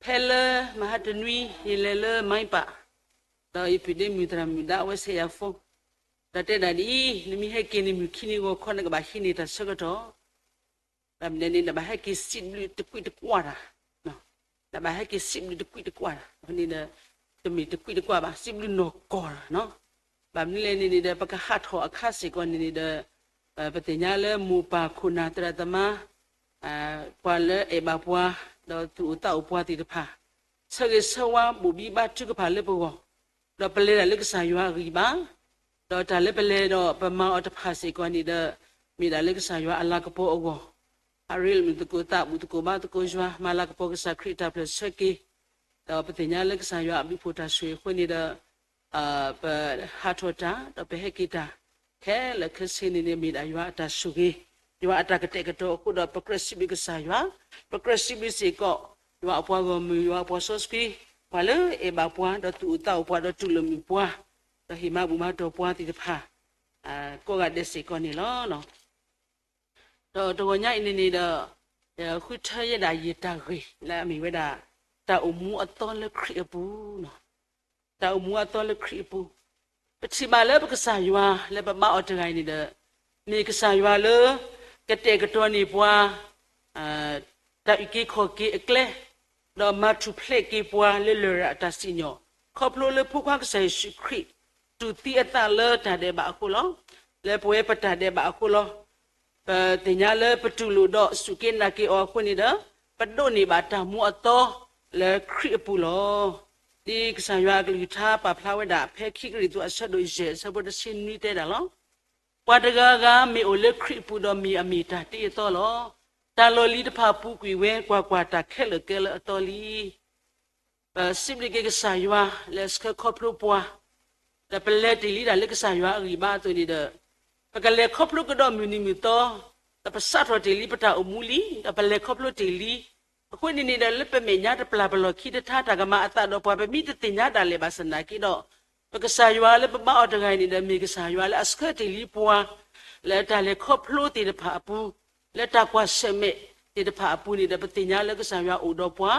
ဖဲလၢမဟါတနွံ ယလဲၤလၢ Myanmar, ဒီးယပုၢ်ဒ့မုၣ်သရၣ်မုၣ်ဒါအဝဲဆဲးယၤ phone, ဒီးတဲဒၣ်ဒ်အံၤ, နမ့ၢ်ဟဲက့ၤန့ၣ် မုၢ်ခံနံၤဂီၤခီ နကဘၣ်ဟံးန့ၢ်တၢ်ဆၢကတီၢ် ဘၣ်မနုၤန့ၣ် နဘၣ်ဟဲက့ၤစံးဘျုးတကွံတကွၢ်တၢ်, နဘၣ်ဟဲက့ၤစံးဘျုးတကွံတကွၢ်တၢ်, အဃိန့ၣ်ဒီး တမ့ၢ်တကွံတကွၢ်ဘၣ်, စံးဘျုးနီၢ်ကီၢ်တၢ်နီၤ. ဘၣ်မနုၤလဲၣ်န့ၣ်န့ၣ်ဒီး ပကဟးထီၣ်အခါစ့ၢ်ကီးန့ၣ်န့ၣ်ဒီး ပသ့ၣ်ညါလၢမိၢ်ပၢ်ခိၣ်နၢ်သရၣ်သမါ ပှၤလၢအဲၣ်ဘၣ်ပှၤ ဒီးသူၣ်အိၣ်သးအိၣ်ပှၤသ့ၣ်တဖၣ် ဆၢဂ့ၤဆၢဝါဘိၣ်ဘံဘါထုကဖၣ်လၢပဂီၢ်, ဒီးပလဲၤဒၣ်လၢကစၢ်ယွၤအဂံၢ်ဘါ, ဒီးတၢ်လၢပလဲၤဒီးပမၤအီၤတဖၣ်စ့ၢ်ကီးန့ၣ်ဒီး မ့ၢ်ဒၣ်လၢကစၢ်ယွၤအလၤကပီၤအဂီၢ်, အရ့လမုၢ်သကိးသးဘူးသကိးဘါသကိးယွၤ မၤလၤကပီၤကစၢ်ခရံာ်တၢ်ဖျၢၣ်ဆၢက့ၤ, ဒီးပသ့ၣ်ညါလၢကစၢ်ယွၤအဘျုးဖှိၣ်တၢ်ဆိၣ်ဂ့ၤအဃိန့ၣ်ဒီး ပဟးထီၣ်တၢ် ဒီးပဟဲက့ၤတၢ် ခဲလၢာ်ခဲဆ့န့ၣ်န့ၣ် မ့ၢ်ဒၣ်ယွၤအတၢ်ဆိၣ်ဂ့ၤ, ယွၤအတၢ်ကတဲာ်ကတီၤအဃိဒီး ပကြၢးစံးဘျုးကစၢ်ယွၤ, ပကြၢးစံးဘျုးစ့ၢ်ကီး ယွၤအပှၤဂီၢ်မုၢ် ယွၤအပှၤစီဆှံ, ပှၤလၢအဲၣ်ဘၣ်ပှၤ ဒီးသူၣ်အိၣ်သးအိၣ်ပှၤ ဒီးတူၢ်လိာ်မုာ်ပှၤ, ဒီးဟ့ၣ်မၤဘူၣ်မၤတီၢ်ပှၤသ့ၣ်တဖၣ် ကိးဂၤဒဲးစ့ၢ်ကီးန့ၣ်လီၤ. ဒီးတဂီၤညါအံၤန့ၣ်န့ၣ်ဒီး ဃုထၢယဲဒၣ်ယတၢ်ဂ့ၢ်လၢအမ့ၢ်ဝဲဒၣ် တၢ်အိၣ်မူအသီလၢခရံာ်အပူၤ, တၢ်အိၣ်မူအသီလၢခရံာ်အပူၤ, ပထံၣ်ဘၣ်လၢပကစၢ်ယွၤလၢပဘါအီၤတဂၤအံၤန့ၣ်ဒီး မ့ၢ်ကစၢ်ယွၤလၢ ကတဲာ်ကတီၤန့ၢ်ပှၤ တၢ်အုၣ်က့ၤခီၣ်က့ၤအကျဲ, ဒီးမၤထူၣ်ဖျဲးက့ၤပှၤလၢလရာ်အတၢ်စံၣ်ညီၣ်, ခီဖျိလၢဖိခွါကစၢ်ယ့ၣ်ၡူးခရံာ် တူၢ်သံအသးလၢတၢ်ဒဲးဘးအဃိလီၤ. လၢပဝဲပတၢ်ဒဲးဘးအဃိလီၤ. ပသ့ၣ်ညါလၢပတူၢ်လိာ်ဒီးစူၢ်က့ၤနာ်က့ၤအီၤအဃိန့ၣ်ဒီး ပဒိးန့ၢ်ဘၣ်တၢ်မူအသီလၢခရံာ်အပူၤလီၤ. ဒ်ကစၢ်ယွၤအကလုၢ်ကထါပာ်ဖျါဝဲဒၣ် ဖဲခံကရံၣ်သူးအဆၢဒိၣ်ယဲၢ် အဆၢဖိတဆံနွံတဲဒၣ်လီၤ. ပှၤတဂၤဂၤမ့ၢ်အိၣ်လၢခရံာ်အပူၤဒီးမ့ၢ်အမ့ၢ်တၢ်တ့အသီလီၤ. တၢ်လီၢ်လံၤတဖၣ်ပူၤကွံာ်ဝဲ, ကွၢ်ကွၢ်, တၢ်ခဲလၢာ်ကဲလၢအသီလံ. ပစံးဘျုးက့ၤကစၢ်ယွၤလၢအဆှၢခီဖျိပှၤ, ဒီးပလဲၤတ့ၢ်လံဒၣ်လၢကစၢ်ယွၤအဂံၢ်ဘါအသိးန့ၣ်ဒီး ပကလဲၤခီဖျိကဒီးမုၢ်နံၤမုၢ်သီ, ဒီးပစးထီၣ်တ့ၢ်လံပတၢ်အိၣ်မူလံ, ဒီးပလဲၤခီဖျိတ့ၢ်လံ. အဃိန့ၣ်န့ၣ်ဒီး လၢပမဲာ်ညါတပျၢ်ပလီၢ်ခံတထါ တၢ်ကမၤအသးဒီးပှၤ ပမ့ၢ်တသ့ၣ်ညါဒၣ်လဲာ်ဘၣ်ဆၣ်သနာ်က့ဒီး ပကစၢ်ယွၤလၢပဘါအီၤတဂၤအံၤန့ၣ်ဒီး မ့ၢ်ကစၢ်ယွၤလၢအဆှၢတ့ၢ်လံပှၤ လၢတၢ်လဲၤခီဖျိသ့ၣ်တဖၣ်အပူၤ, လၢတၢ်ကွၢ်ဆၢၣ်မဲာ်သ့ၣ်တဖၣ်အပူၤန့ၣ်ဒီး ပသ့ၣ်ညါလၢကစၢ်ယွၤအိၣ်ဒီးပှၤ,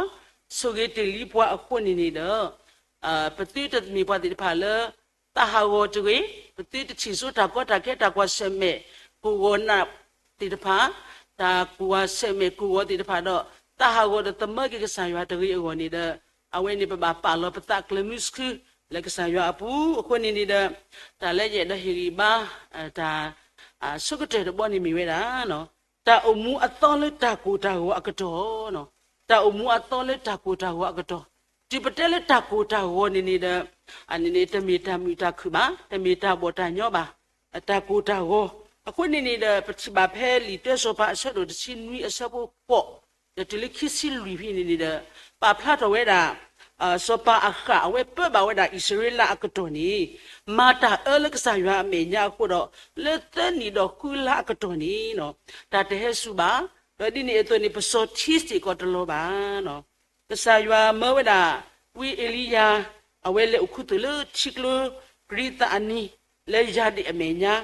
ဆိၣ်ဂ့ၤတ့ၢ်လံပှၤအဃိန့ၣ်န့ၣ်ဒီး ပသုတမ့ၢ်ပှၤသ့ၣ်တဖၣ်လၢ သးဟးဂီၤတဂ့ၤ, ပသုတထံၣ်စိတၢ်ကီတၢ်ခဲ တၢ်ကွၢ်ဆၢၣ်မဲာ် ကိၢ်ဂီၤနးသ့ၣ်တဖၣ်, တၢ်ကွၢ်ဆၢၣ်မဲာ်ကိၢ်ဂီၤသ့ၣ်တဖၣ်ဒီး သးဟးဂီၤဒီးသမၢက့ၤကစၢ်ယွၤတဂ့ၤအဂီၢ်န့ၣ်ဒီး အဝဲန့ၣ်ပဘၣ်ပာ်လီၤပသးကျၢၤမုဆူ လၢကစၢ်ယွၤအပူၤ အဃိန့ၣ်န့ၣ်ဒီး တၢ်လၢယအဲၣ်ဒိးဟ့ၣ်ဂံၢ်ဘါ တၢ် ဆိကတၢၢ်တဘီန့ၣ်မ့ၢ်ဝဲဒၣ် တၢ်အိၣ်မူအသီလၢတၢ်ကိၢ်တၢ်ဂီၤအကတီၢ်, တၢ်အိၣ်မူအသီလၢတၢ်ကိၢ်တၢ်ဂီၤအကတီၢ်, တုၤပတဲလၢတၢ်ကိၢ်တၢ်ဂီၤန့ၣ်န့ၣ်ဒီး အန့ၣ်န့ၣ် တမ့ၢ်တၢ်မုာ်တၢ်ခုၣ်ဘၣ်, တမ့ၢ်တၢ်ဘီၣ်တၢ်ညီဘၣ်, တၢ်ကိၢ်တၢ်ဂီၤ, အဃိန့ၣ်န့ၣ်ဒီး ပထံၣ်ဘၣ်ဖဲလံာ်တၢစီၤပၤအဆၢဒိၣ်တဆံနွံအဆၢဖိဃိး ဒီးတုၤလၢခံဆံလွံၢ်ဖဲန့ၣ်န့ၣ်ဒီး ပာ်ဖျါထီၣ်ဝဲဒၣ် စီၤပၤအဃၣ် အဝဲပၢဘၣ်ဝဲဒၣ်အံၣ်စရ့လးအကတီၢ်န့ၣ် မၤတၢ်အၢလၢကစၢ်ယွၤအမဲာ်ညါအဃိဒီး လၢသၢနံၣ်ဒီးဃုလါအကတီၢ်န့ၣ် တၢ်တဟဲစူၤဘၣ်, ဒီးဒ်န့ၣ်အသိးန့ၣ် ပစီၤထံစ့ၢ်ကီးတလီၤဘၣ်. ကစၢ်ယွၤမၢဝဲဒၣ် ဝံအ့လံယၤ အဝဲလဲၤအိၣ်ခူသူၣ်လၢထံကျိကရံသးအနံၤ လၢယၤဒ့ၣ်အမဲာ်ညါ,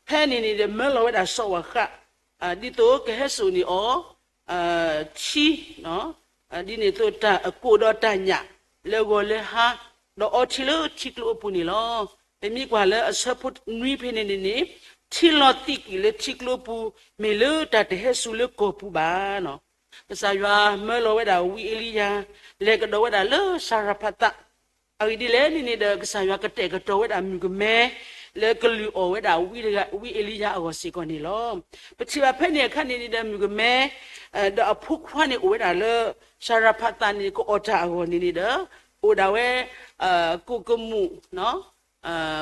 ဖဲန့ၣ်န့ၣ်ဒီးမၢလီၤဝဲဒၣ်စီၤအီၣ်ဃၣ် ဒ်သိးကဟဲစိာ်န့ၢ်အီၤ ထံ ဒ်န့ၣ်အသိးတၢ်အကိၣ်ဒီးတၢ်ညၣ် လၢဂီၤလၢဟါ, ဒီးအီထံလၢထံကျိအပူၤန့ၣ်လီၤ. ပမ့ၢ်ကွၢ်လၢအဆၢဖိနွံဖဲန့ၣ်န့ၣ်န့ၣ် ထံလီၤသံးကွံာ်လၢထံကျိပူၤ မ့ၢ်လၢတၢ်တဟဲစူၤလၢကီၢ်ပူၤဘၣ်. ကစၢ်ယွၤမၢလီၤဝဲဒၣ်ဝံအ့လံယၤ လဲၤကဒီးဝဲဒၣ်လၢစၤရဖးသး အဂ့ၢ်ဒ်လဲၣ်န့ၣ်န့ၣ်ဒီး ကစၢ်ယွၤကတဲာ်ကတီၤဝဲဒၣ်မုၣ်ကမဲ လၢကလုၢ်အီၣ်ဝဲဒၣ်ဝံတဂၤ ဝံအ့လံယၤအဂီၢ်စ့ၢ်ကီးန့ၣ်လီၤ. ပထံၣ်ဘၣ်ဖဲန့ၣ်အခါန့ၣ်န့ၣ်ဒီး မုၣ်ကမဲ ဒီးအဖိခွါန့ၣ်အိၣ်ဝဲဒၣ်လၢ စၤရဖးသးန့ၣ် ကအီၣ်တၢ်အဂီၢ်န့ၣ်န့ၣ်ဒီး အိၣ်ဒၣ်ဝဲ ကိၣ်ကမူၣ်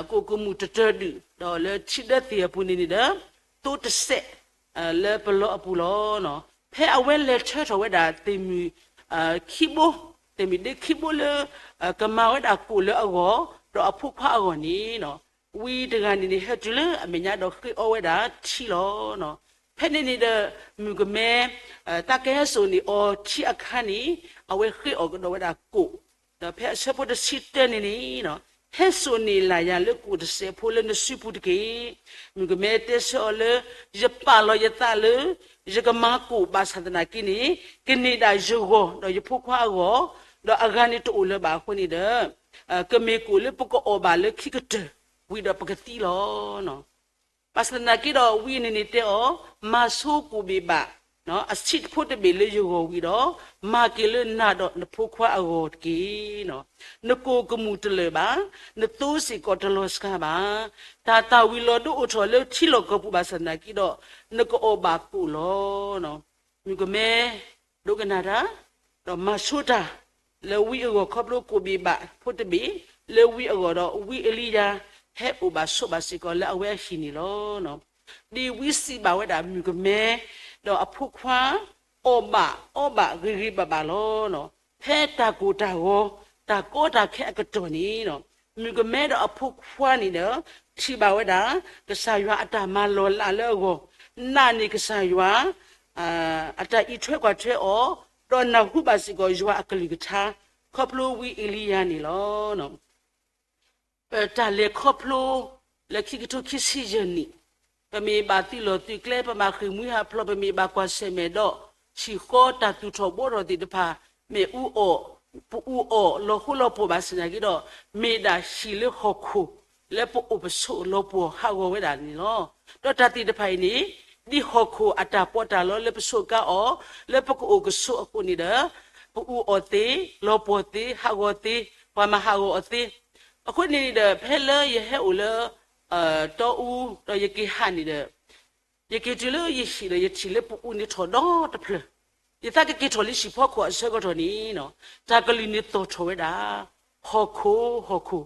ကိၣ်ကမူၣ်တတၢၢ်ဒုၣ် ဒီးလၢထံဒၢသ့ၣ်အပူၤန့ၣ်န့ၣ်ဒီး သိတစဲး လၢပလီအပူၤလီၤ. ဖဲအဝဲလဲၤထၢထီၣ်ဝဲဒၣ်သ့ၣ်မုၣ်ခံဘိ သ့ၣ်မုၣ်ဒ့ခံဘိလၢ ကမၤဝဲဒၣ်ကိၣ်လၢအဂီၢ် ဒီးအဖိခွါအဂီၢ်န့ၣ် ဝံတဂၤန့ၣ်န့ၣ် ဟဲတုၤလၢအမဲာ်ညါဒီးဃ့အီဝဲဒၣ်ထံလီၤ. ဖဲန့ၣ်န့ၣ်ဒီး မုၣ်ကမဲ တၢ်ကဟဲစိာ်န့ၢ်အီၤထံအခါန့ၣ် အဝဲဃ့အီၣ်ကဒီးဝဲဒၣ်ကိၣ် ဒီးဖဲအဆၢဖိတဆံတၢန့ၣ်န့ၣ် ဟဲစိာ်န့ၢ်လၢ်ယၤလၢကိၣ်တစဲးဖိလၢနစုပူၤတက့ၢ်. မုၣ်ကမဲတဲဆၢအီၤလၢ ယပာ်လီၤယသးလၢ ယကမၤကိၣ်ဘၣ်ဆၣ်သနာ်က့န့ၣ် ကန့ၢ်ဒၣ်ယဂီၢ်ဒီးယဖိခွါအဂီၢ် ဒီးအဂၤန့ၣ်တအိၣ်လၢၤဘၣ်အဃိန့ၣ်ဒီး ကမ့ၢ်ကအိၣ်လၢပကအီၣ်ဘၣ်လၢခံကတၢၢ် ဝံၤဒီးပကသံလီၤ. ဘၣ်ဆၣ်သနာ်က့ဒီး ဝံအန့ၣ်န့ၣ်တဲအီၤ, မၤဆိကိၣ်ဘ့ၣ်ဘၣ် အဆံးတဖိတဘ့ၣ်လၢယဂီၢ်ဝံၤဒီး, မၤက့ၤလၢနၤဒီးနဖိခွါအဂီၢ်တက့ၢ်. နကိၣ်ကမူၣ်တလၢာ်ဘၣ်, နသိစ့ၢ်ကီးတလီၤစှၤဘၣ်. တၢ်သၣ်ဝံၤလီၤဒိအိၣ်ထီၣ်လၢထံလီၢ်ကီၢ်ပူၤဘၣ်ဆၣ်သနာ်က့ဒီး, နကအီၣ်ဘၣ်ကိၣ်လီၤ. မုၣ်ကမဲ ဒိကနၣ်တၢ်, ဒီးမၤဆိတၢ် လၢဝံအဂီၢ်ခီဖျိကိၣ်ဘ့ၣ်ဘၣ်ဖိတဘ့ၣ်, လၢဝံအဂီၢ်ဒီးဝံအ့လံယၤ ဟဲအိၣ်ဘၣ်ဆိးဘၣ်စ့ၢ်ကီးလၢအဝဲအဟံၣ်န့ၣ်လီၤ. ဒ်ဝံစံးဘၣ်ဝဲဒၣ်မုၣ်ကမဲ ဒီးအဖိခွါ အီၣ်ဘၣ်အီဘၣ်ဂ့ၤဂ့ၤဘၣ်ဘၣ်လီၤ. ဖဲတၢ်ကိၢ်တၢ်ဂီၤ တၢ်ကီတၢ်ခဲအကတီၢ်န့ၣ် မုၣ်ကမဲဒီးအဖိခွါန့ၣ်ဒီး ထံၣ်ဘၣ်ဝဲဒၣ် ကစၢ်ယွၤအတၢ်မၤလီၤလးလၢအဂီၢ်, နာ်န့ၢ်ကစၢ်ယွၤ အတၢ်အံးထွဲကွၢ်ထွဲအီၤ, ဒီးနၢ်ဟူဘၣ်စ့ၢ်ကီးယွၤအကလုၢ်ကထါ ခီဖျိဝံအ့လံယၤန့ၣ်လီၤ. ပတၢ်လဲၤခီဖျိ လၢခံကထိခံဆံယဲၢ်နံၣ်, ပမ့ၢ်ဘၣ်သုးလီၢ်သုးကျဲ, ပမၤဃ့ၢ်မှံဟးဖျိး, ပမ့ၢ်ဘၣ်ကွၢ်ဆၢၣ်မဲာ်ဒီး ဟံၣ်ဃီတၢ်သူၣ်ထီၣ်ဘှီထီၣ်သ့ၣ်တဖၣ်, မ့ၣ်အူအီၣ်, ပအူအီၣ်လီၤဃိလီၤပှီၢ်ဘၣ်ဆၣ်သနာ်က့ဒီး, မ့ၢ်ဒၣ်ဟံၣ်လၢဟီၣ်ခိၣ် လၢပအိၣ်ပဆိးလီၤပှီၢ်ဟးဂီၤဝဲဒၣ်န့ၣ်လီၤ. ဒီးတၢ်သ့ၣ်တဖၣ်အံၤန့ၣ် ဒ်ဟီၣ်ခိၣ်အတၢ်ပီးတၢ်လီလၢပဆိးကါအီၤ လၢပကအိၣ်ကဆိးအဃိန့ၣ်ဒီး, ပအူအီၣ်သ့, လီၤပှီၢ်သ့, ဟးဂီၤသ့, ပှၤမၤဟးဂီၤအီၤသ့. အဃိန့ၣ်န့ၣ်ဒီး ဖဲလၢယဟဲအိၣ်လၢ တီအူ ဒီးယက့ၤဟးန့ၣ်ဒီး ယက့ၤတုၤလၢယဟံၣ်ဒီး ယထံၣ်လၢပအူန့ၣ်ထီၣ်ဒီတဖျၢၣ်, ယသးကက့ၤထီၣ်လၢဟံၣ်ဖီခိၣ်အဆၢကတီၢ်န့ၣ်, တၢ်ကလုၢ်န့ၣ်သီၣ်ထီၣ်ဝဲဒၣ်, ဟီၣ်ခိၣ်, ဟီၣ်ခိၣ်.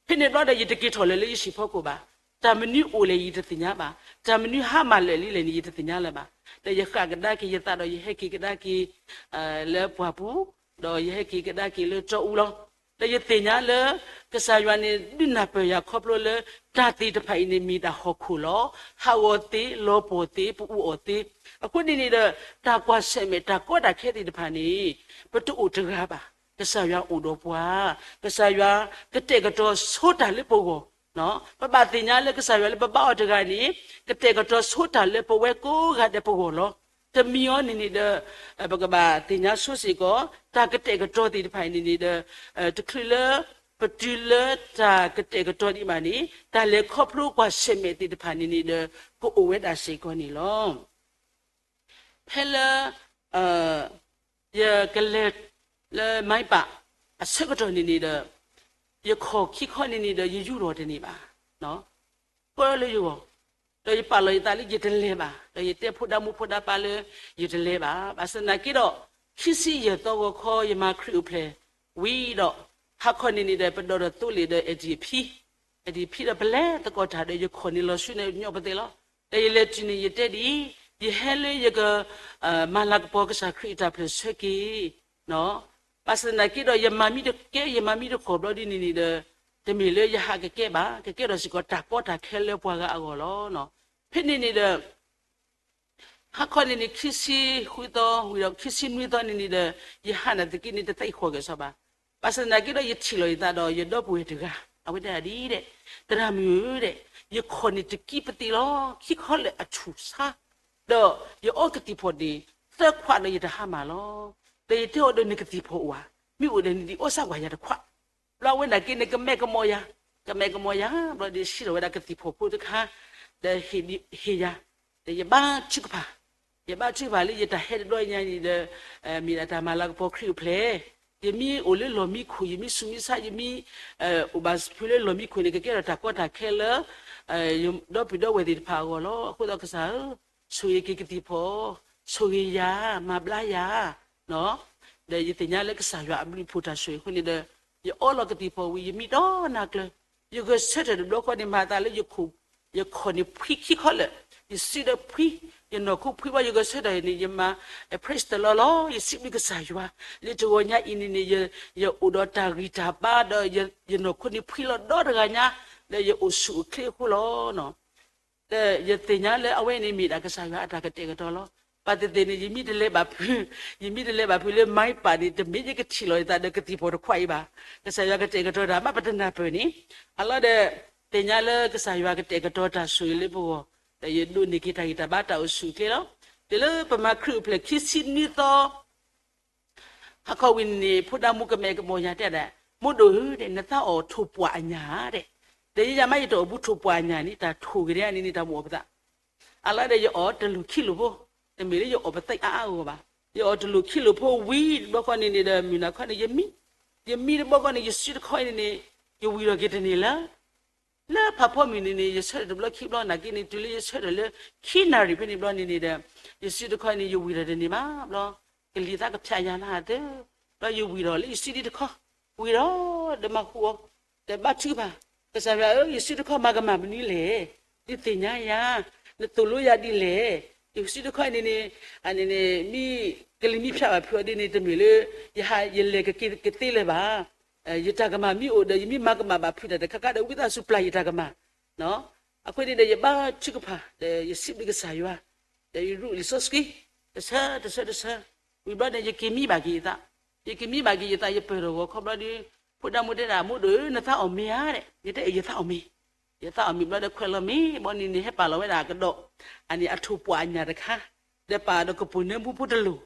ဖဲန့ၣ်ဘျီဒီး ယတက့ၤထီၣ်လၢၤလၢယဟံၣ်ဖီခိၣ်ဘၣ်. တၢ်မနုၤအိၣ်လဲၣ်ယတသ့ၣ်ညါဘၣ်, တၢ်မနုၤဟါမၢ်လၢာ်လံလဲၣ်န့ၣ် ယတသ့ၣ်ညါလၢၤဘၣ်. ဒီးယဃၣ်ကဒါက့ၤယသးဒီး ယဟဲက့ၤကဒါက့ၤ လၢပှၢ်ပူၤ, ဒီးယဟဲက့ၤကဒါက့ၤလၢတီအူလီၤ. ဒီးယသ့ၣ်ညါလၢ ကစၢ်ယွၤန့ၣ် ဒုးနၢ်ပၢၢ်ယၤခီဖျိလၢ တၢ်သ့ၣ်တဖၣ်အံၤန့ၣ် မ့ၢ်ဒၣ်ဟီၣ်ခိၣ်လီၤ. ဟးဂီၤသ့, လီၤပှီၢ်သ့, ပအူအီၣ်သ့. အဃိန့ၣ်န့ၣ်ဒီး တၢ်ကွၢ်ဆၢၣ်မဲာ် တၢ်ကီတၢ်ခဲသ့ၣ်တဖၣ်န့ၣ် ပတအိၣ်တဂၤဘၣ်. ကစၢ်ယွၤအိၣ်ဒီးပှၤ, ကစၢ်ယွၤကတဲာ်ကတီၤဆိတၢ်လၢပဂီၢ်, ပဘၣ်သ့ၣ်ညါလၢကစၢ်ယွၤလၢပဘါအီၤတဂၤန့ၣ် ကတဲာ်ကတီၤဆိတၢ်လၢပဝဲကိးဂၤဒဲးပဂီၢ်လီၤ. တမံၤအံၤန့ၣ်န့ၣ်ဒီး ပကဘၣ်သ့ၣ်ညါဆိစ့ၢ်ကီး တၢ်ကတဲာ်ကတီၤသ့ၣ်တဖၣ်အံၤန့ၣ်န့ၣ်ဒီး တချုးလၢ ပတုၤလၢတၢ်ကတဲာ်ကတီၤဒံးဘၣ်န့ၣ် တၢ်လဲၤခီဖျိကွၢ်ဆၢၣ်မဲာ်သ့ၣ်တဖၣ်န့ၣ်န့ၣ်ဒီး ကအိၣ်ဝဲဒၣ်စ့ၢ်ကီးန့ၣ်လီၤ. ဖဲလၢ ယကလဲၤလၢမၤပာ်အဆၢကတီၢ်န့ၣ်န့ၣ်ဒီး ယခီၣ်ခံခီန့ၣ်န့ၣ်ဒီး ယယူၢ်ထီၣ်တန့ၢ်ဘၣ်, ပၢလၢယဂီၢ်, ဒီးယပာ်လီၤယသးလၢယတလဲၤဘၣ်, ဒီးယတဲဖိဒါမူဖိဒါပါလၢ ယတလဲၤဘၣ်. ဘၣ်ဆၣ်သနာ်က့ဒီး ခံဆံယဲၢ်သီဂီၤခီ ယမၤခရံာ်အိၣ်ဖျဲၣ်ဝံၤဒီး ဟါခီန့ၣ်န့ၣ်ဒီး ပဒိးဒီးသိလ့ၣ်ဒီး အဲၣ်ဒံၣ်အဖံ, အဲၣ်ဒံၣ်အဖံဒီး ပလဲၤသကိးတၢ်ဒီး ယခီၣ်န့ၣ်လီၤဆူန့ၣ် ညီပသ့လီၤ. ဒီးယလဲၤတုၤန့ၣ် ယတဲဒ်အံၤ, ယဟဲလၢယက မၤလၤကပီၤကစၢ်ခရံာ်အတၢ်ဖျၢၣ်ဆၢက့ၤ ဘၣ်ဆၣ်သနာ်က့ဒီး ယမၤမံတကဲ ယမၤမံတကီၢ်ဘျီဒ်န့ၣ်န့ၣ်ဒီး တမ့ၢ်လၢယဟးကကဲဘၣ်, ကကဲထီၣ်စ့ၢ်ကီးတၢ်ကီတၢ်ခဲလၢပှၤဂၤအဂီၢ်လီၤ. ဖဲန့ၣ်န့ၣ်ဒီး ဟါခီန့ၣ်န့ၣ် ခံဆံဃုသီဝံၤဒီး ခံဆံနွံသီန့ၣ်န့ၣ်ဒီး ယဟးနၤသက့န့ၣ် တသးအံၤဃီၤက့ၤစီၤဘၣ်. ဘၣ်ဆၣ်သနာ်က့ဒီး ယထံၣ်လီၤယသးဒီး ယဒီပုၢ်ဝဲၢ်တဂၤ, အဝဲတဲဒ်အံၤ, သရၣ်မုၣ်ဧၢ, ယခီၣ်န့ၣ်တကံပသ့လီၤ, ခံခီလၢာ်အထူၣ်ဆါ ဒီးယအီကသံၣ်ဖီၣ်န့ၣ် သၢခွးဒီးယတဟါမၢ်လီၤ. ဒီးယတဲအီၤဒီး နကသံၣ်ဖီၣ်အိၣ်ဧါ, မ့ၢ်အိၣ်ဒီးနဒုးအီၣ်စၢ်ကွၢ်ယၤတခွး. ဘျီအဝဲန့ၣ်က့န့ၣ် ကမဲာ်ကမီၤယၤ, ကမဲာ်ကမီၤယၤ, ဘျီဒီးစံးထီၣ်ဝဲဒၣ်ကသံၣ်ဖီၣ်ဖိတခါ, ဒီးဟ့ၣ်ယၤ, ဒီးယဘါထုကဖၣ်, ယဘါထုကဖၣ်လၢယတၢ်ဟဲတဘျီညါန့ၣ်ဒီး မ့ၢ်ဒၣ်တၢ်မၤလၤကပီၤခရံာ်အိၣ်ဖျဲၣ်, ယမ့ၢ်အိၣ်လၢလီၢ်မံခိၣ်, ယမ့ၢ်ဆူးမ့ၢ်ဆါ, ယမ့ၢ် အိၣ်ဘၣ်ဖုလၢလီၢ်မံခိၣ်န့ၣ် ကကဲထီၣ်တၢ်ကီတၢ်ခဲလၢ ဒီပုၢ်ဒီဝဲၢ်သ့ၣ်တဖၣ်အဂီၢ်လီၤ. အဃိသတးကစၢ်ဧၢ, ဆိၣ်ဂ့ၤက့ၤကသံၣ်ဖီၣ်, ဆိၣ်ဂ့ၤယၤ, မၤဘျါယၤ, ဒီးယသ့ၣ်ညါလၢကစၢ်ယွၤအဘျုးအဖှိၣ်တၢ်ဆိၣ်ဂ့ၤအဃိန့ၣ်ဒီး ယအီလီၤကသံၣ်ဖီၣ်ဝံၤ ယမံဒီနၤကျၢၤ, ယဂဲၤဆၢထၢၣ်တဘျီဃီန့ၣ် မၤသးလၢယခိၣ်, ယခီၣ်န့ၣ်ဖှံခံခီလၢာ်, ယစုဒီးဖှံ, ယနီၢ်ခိဖှံဘၣ် ယဂဲၤဆၢထၢၣ်န့ၣ် ယမၤ praise the Lord လီၤ. ယစံးဘျုးကစၢ်ယွၤ, လၢတဂီၤညါအံၤန့ၣ်န့ၣ် ယအိၣ်ဒီးတၢ်ဂံၢ်တၢ်ဘါဒီး ယနီၢ်ခိန့ၣ်ဖှံလီၤဒီတဂၤညါ, ဒီးယအိၣ်ဆူၣ်အိၣ်ချ့အဃိလီၤ. ဒီးယသ့ၣ်ညါလၢအဝဲန့ၣ် မ့ၢ်ဒၣ်ကစၢ်ယွၤအတၢ်ကတဲာ်ကတီၤလီၤ. ဘၣ်သ့ၣ်သ့ၣ်န့ၣ် ယမ့ၢ်တလဲၤဘၣ်ဖု, ယမ့ၢ်တလဲၤဘၣ်ဖုလၢမၤပာ်န့ၣ် တမ့ၢ်ယကထံၣ်လီၤယသးဒီးကသံၣ်ဖီၣ်တခွးအံၤဘၣ်. ကစၢ်ယွၤကတဲာ်ကတီၤတၢ်မးပတနၢ်ပၢၢ်န့ၣ်, အလီၢ်ဒီး သ့ၣ်ညါလၢကစၢ်ယွၤကတဲာ်ကတီၤတၢ်ဆိၣ်ဂ့ၤလၢပဂီၢ်, ဒီးယဒိးန့ၢ်က့ၤတၢ်ဂံၢ်တၢ်ဘါတၢ်အိၣ်ဆူၣ်အိၣ်ချ့လီၤ. တုၤလၢပမၤခရံာ်အိၣ်ဖျဲၣ်ခံဆံနွံသီ ဟါခီဝံၤန့ၣ်န့ၣ် ဖိဒၣ်မူကမဲကဘီယၤတဲဒၣ်, မိၢ်ဒိၣ်ဧၢ တဲ နသးအီၣ်ထိၣ်ပှၢ်အညၣ်ဧါ တဲ, ဒီးယဲယၤမ့ၢ်ယတအီၣ်ဘူးထိၣ်ပှၢ်အညၣ်န့ၣ် တၢ်ထိၣ်က့ၤဒ်န့ၣ်န့ၣ် တၢ်မ့ၢ်အီၣ်ပသး အလီၢ်ဒီးယအီၣ်တလိၣ်ခံလိၣ်ဖိ, တမ့ၢ်လၢယအီၣ်ပသးအါအါဂီၢ်ဂီၢ်ဘၣ်, ယအီၣ်တလိၣ်ခံလိၣ်ဖိဝံၤတဘျီဃီန့ၣ်န့ၣ်ဒီး မုၢ်နၤခီန့ၣ် ယမံ, ယမံတဘျီဃီန့ၣ် ယစုတခီအံၤန့ၣ်န့ၣ် ယဝံၤထီၣ်က့ၤတန့ၢ်လၢ လၢဖးဖီမုၢ်န့ၣ်န့ၣ် ယဆၢထၢၣ်တဘျီခံဘျီနာ်က့န့ၣ် တုၤလၢယဆၢထၢၣ်လၢ ခံနၣ်ရံၣ်ဖဲန့ၣ်ဘျီန့ၣ်န့ၣ်ဒီး ယစုတခီန့ၣ် ယဝံၤထီၣ်တန့ၢ်ဘၣ်ဘျီ, ကလံၤသးကဖၠးယၤလၢဟးသၢ, ဘျီယဝံၤထီၣ်လၢယစုဒံတခီ, ဝံၤထီၣ်ဒီးမၤဃူအီၤ, ဒီးဘါထုကဖၣ်, ကစၢ်ယွၤဧၢ ယစုတခီမၤကမၣ်မနုၤလဲၣ်, ဒုးသ့ၣ်ညါယၤ, နသိၣ်လိယၤဒ်လဲၣ်, ယစုတခီန့ၣ်န့ၣ်, န့ၣ်န့ၣ် မ့ၢ်ကလံၤမ့ၢ်ဖၠးဘၣ်ဖုးအီၤဒ်န့ၣ် တမ့ၢ်လၢ ယဟးယလဲၤကက့ၤကသ့လၢၤဘၣ် ယတၢ်ကမၣ်မ့ၢ်အိၣ်ဒီး ယမ့ၢ်မၤကမၣ်ဘၣ်ဖုးတၢ်တခါခါဒီး ဝံသးစူၤပျၢ်ယတၢ်ကမၣ်, အဃိန့ၣ်ဒီး ယဘါထုကဖၣ် ဒီးယစံးဘျုးကစၢ်ယွၤ, ဒီးယရူးလံာ်စီဆှံ, တဆၢတဆၢတဆၢ, ဝံၤဘျီန့ၣ် ယက့ၤမံဘၣ်က့ၤယသး, ယက့ၤမံဘၣ်က့ၤယသး ယပၢၢ်ထီၣ်ဂီၤခီဘျီဒီး, ဖိဒၣ်မူတဲဒၣ် မိၢ်ဒိၣ်ဧၢ နသးအီၣ်မ့ၤဧါ တဲ, ယတဲအၢ ယသးအီၣ်မ့ၤ, ယသးအီၣ်မ့ၤဘျီဒီး ခွဲးလီၤမ့ၤဘီန့ၣ်န့ၣ် ဟဲပာ်လီၤဝဲဒၣ်ကဒီး, အန့ၣ်အထိၣ်ပှၢ်အညၣ်တခါ, ဒီးပာ်ဒီးကပိာ်နၢမူဖိတလိၣ်,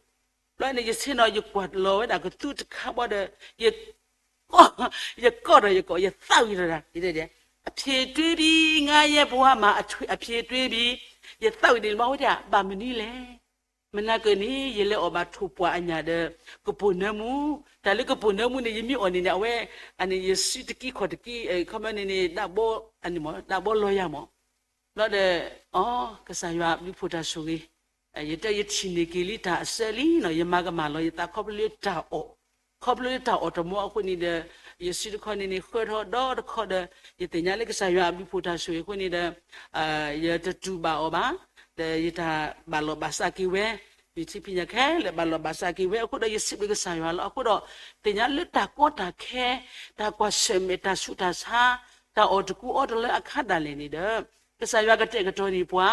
ဘျီန့ၣ် ယဆ့ၣ်နီၤ ယကွၢ်လီၤဝဲဒၣ်ကသူတခါဘီဒီး, ယ ယကိးဒီးယကိး ယကိး ယသးဝံၤတဒၣ်, အဖြေတွင်းပြီ, ငါရဲ့ဘဝမှာ အဖြေတွင်းပြီ, ယသးဝံၤဒ်န့ၣ်ဘၣ်ဝဲဒၣ် ဘၣ်မနုၤလဲၣ်, မနၤကၢၢ်န့ၣ် ယလဲၤအီၣ်ဘၣ်ထိၣ်ပှၢ်အညၣ်ဒီး ကပိာ်နၢမူ, တၢ်လၢကပိာ်နၢမူန့ၣ် ယမ့ၢ်အီၣ်န့ၣ်န့ၣ် အဝဲ, အန့ၣ် ယစုတကံခီၣ်တကံ, ခီမီန့ၣ်န့ၣ် ဒၣ်ဘီ, ဒၣ်ဘီလီၤယၤမး, ဘျီဒီး, အီ, ကစၢ်ယွၤဘျုးဖှိၣ်တၢ်ဆိၣ်ဂ့ၤ, ယတဲယထံၣ်န့ၢ်က့ၤလံတၢ်အစၢလံနီၤ, ယမၤကမၣ်လီၤယသးခီဖျိလၢတၢ်အီၣ်, ခီဖျိလၢတၢ်အီၣ်တမီအဃိန့ၣ်ဒီး, ယစုတခီန့ၣ်န့ၣ် ဃၢထီၣ်ဒီတခီဒီး, ယသ့ၣ်ညါလၢကစၢ်ယွၤအဘျုးဖှိၣ်တၢ်ဆိၣ်ဂ့ၤအဃိန့ၣ်ဒီး, ယတတူၢ်ဘၣ်အီၤဘၣ်, ဒီးယတၢ်ဘၣ်လီၢ်ဘၣ်စးက့ၤဝဲ, ယထံဖံးညၣ်ခဲလၢာ်ဘၣ်လီၢ်ဘၣ်စးက့ၤဝဲအဃိဒီး ယစံးဘျုးကစၢ်ယွၤလီၤ. အဃိဒီး, သ့ၣ်ညါလၢတၢ်ကီတၢ်ခဲ, တၢ်ကွၢ်ဆၢၣ်မဲာ်တၢ်ဆူးတၢ်ဆါ, တၢ်အီၣ်တကူအီတလၢအခါဒၣ်လဲာ်န့ၣ်ဒီး, ကစၢ်ယွၤကတဲာ်ကတီၤန့ၢ်ပှၤ,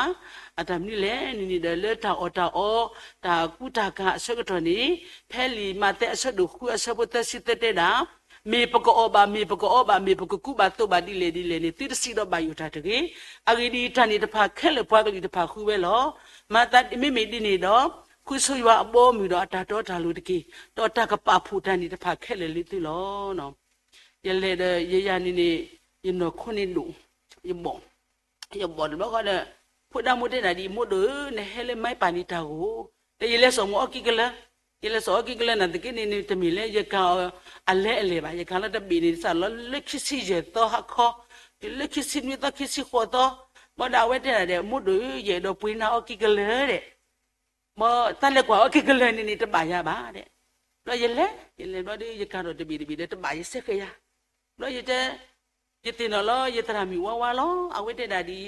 အတၢ်မနုၤလဲၣ်န့ၣ်န့ၣ်ဒီး လၢတၢ်အီၣ်တၢ်အီ, တၢ်ကူတၢ်ကၤအဆၢကတီၢ်န့ၣ်, ဖဲလံာ်မးသဲအဆၢဒိၣ်ဃုအဆၢဖိသၢဆံသၢတဲဒၣ်, မ့ၢ်ပကအီၣ်ဘၣ် မ့ၢ်ပကအီဘၣ် မ့ၢ်ပကကူဘၣ်သိးဘၣ်ဒ်လဲၣ်ဒ်လဲၣ်န့ၣ် သုတစံးဒီးဘၣ်ယိၣ်တၢ်တဂ့ၤ. အဂ့ၢ်ဒ်အံၤ, တၢ်န့ၣ်တဖၣ်ခဲလၢာ်ပှၤကလုာ်တဖၣ်ဃုဝဲလီၤ. မၤသးမ့မ့ၢ်ဒ်န့ၣ်ဒီး, ဃုဆိယွၤအဘီအမုၢ်ဒီးအတၢ်တီတၢ်လိၤတက့ၢ်. ဒီးတၢ်ကပာ်ဖှိၣ်တၢ်န့ၣ်တဖၣ်ခဲလၢာ်လၢသုလီၤ. ယလဲၤဒီးယယၤန့ၣ်န့ၣ်, ယနီၢ်ခိန့ၣ်ဒိၣ်, ယဘီၣ်, ယဘီၣ်တဘျီဃီဒီး, ဖိဒၣ်မူတဲဒၣ်ဒ်အံၤ မိၢ်ဒိၣ်ဧၢ နဟဲလၢမါပၢ်န့ၣ်တၢ်ဂိၢ်, ဒီးယလဲၤစိာ်မ့ၢ်အီၣ်ကံၢ်ကလၢ, ယလဲၤစိာ်အီၣ်ကံၢ်ကလၢနာ်သက့န့ၣ်န့ၣ် တမ့ၢ်လၢယကၤအီၤအလဲအလဲဘၣ်. ယကၤလီၤတဘ့ၣ်န့ၣ် စးလီၤလၢခံဆံယဲၢ်သီဟါခီ, တုၤလၢခံဆံနွံသီ ခံဆံဃိးသီ, ဘၣ်ဒီးအဝဲတဲဒၣ်ဒီး မိၢ်ဒိၣ်ဧၢ ယအဲၣ်ဒိးပှ့ၤနၤအီၣ်ကံၢ်ကလၢဒီး မ့ၢ်သးလဲၤကွၢ်အီၣ်ကံၢ်ကလၢန့ၣ်န့ၣ် တဘၣ်ယၤဘၣ်ဒီး, ဘျီယလဲၤ, ယလဲၤဘျီဒီး ယကၤထီၣ်တဘ့ၣ်တဘ့ၣ်ဒီး တဘၣ်ယစဲဃဲၤယၤ, ဘျီယတဲ, ယသ့ၣ်နီၣ်လီၤ ယသရၣ်မုၣ်ဝါဝါလီၤ. အဝဲတဲဒၣ်ဒ်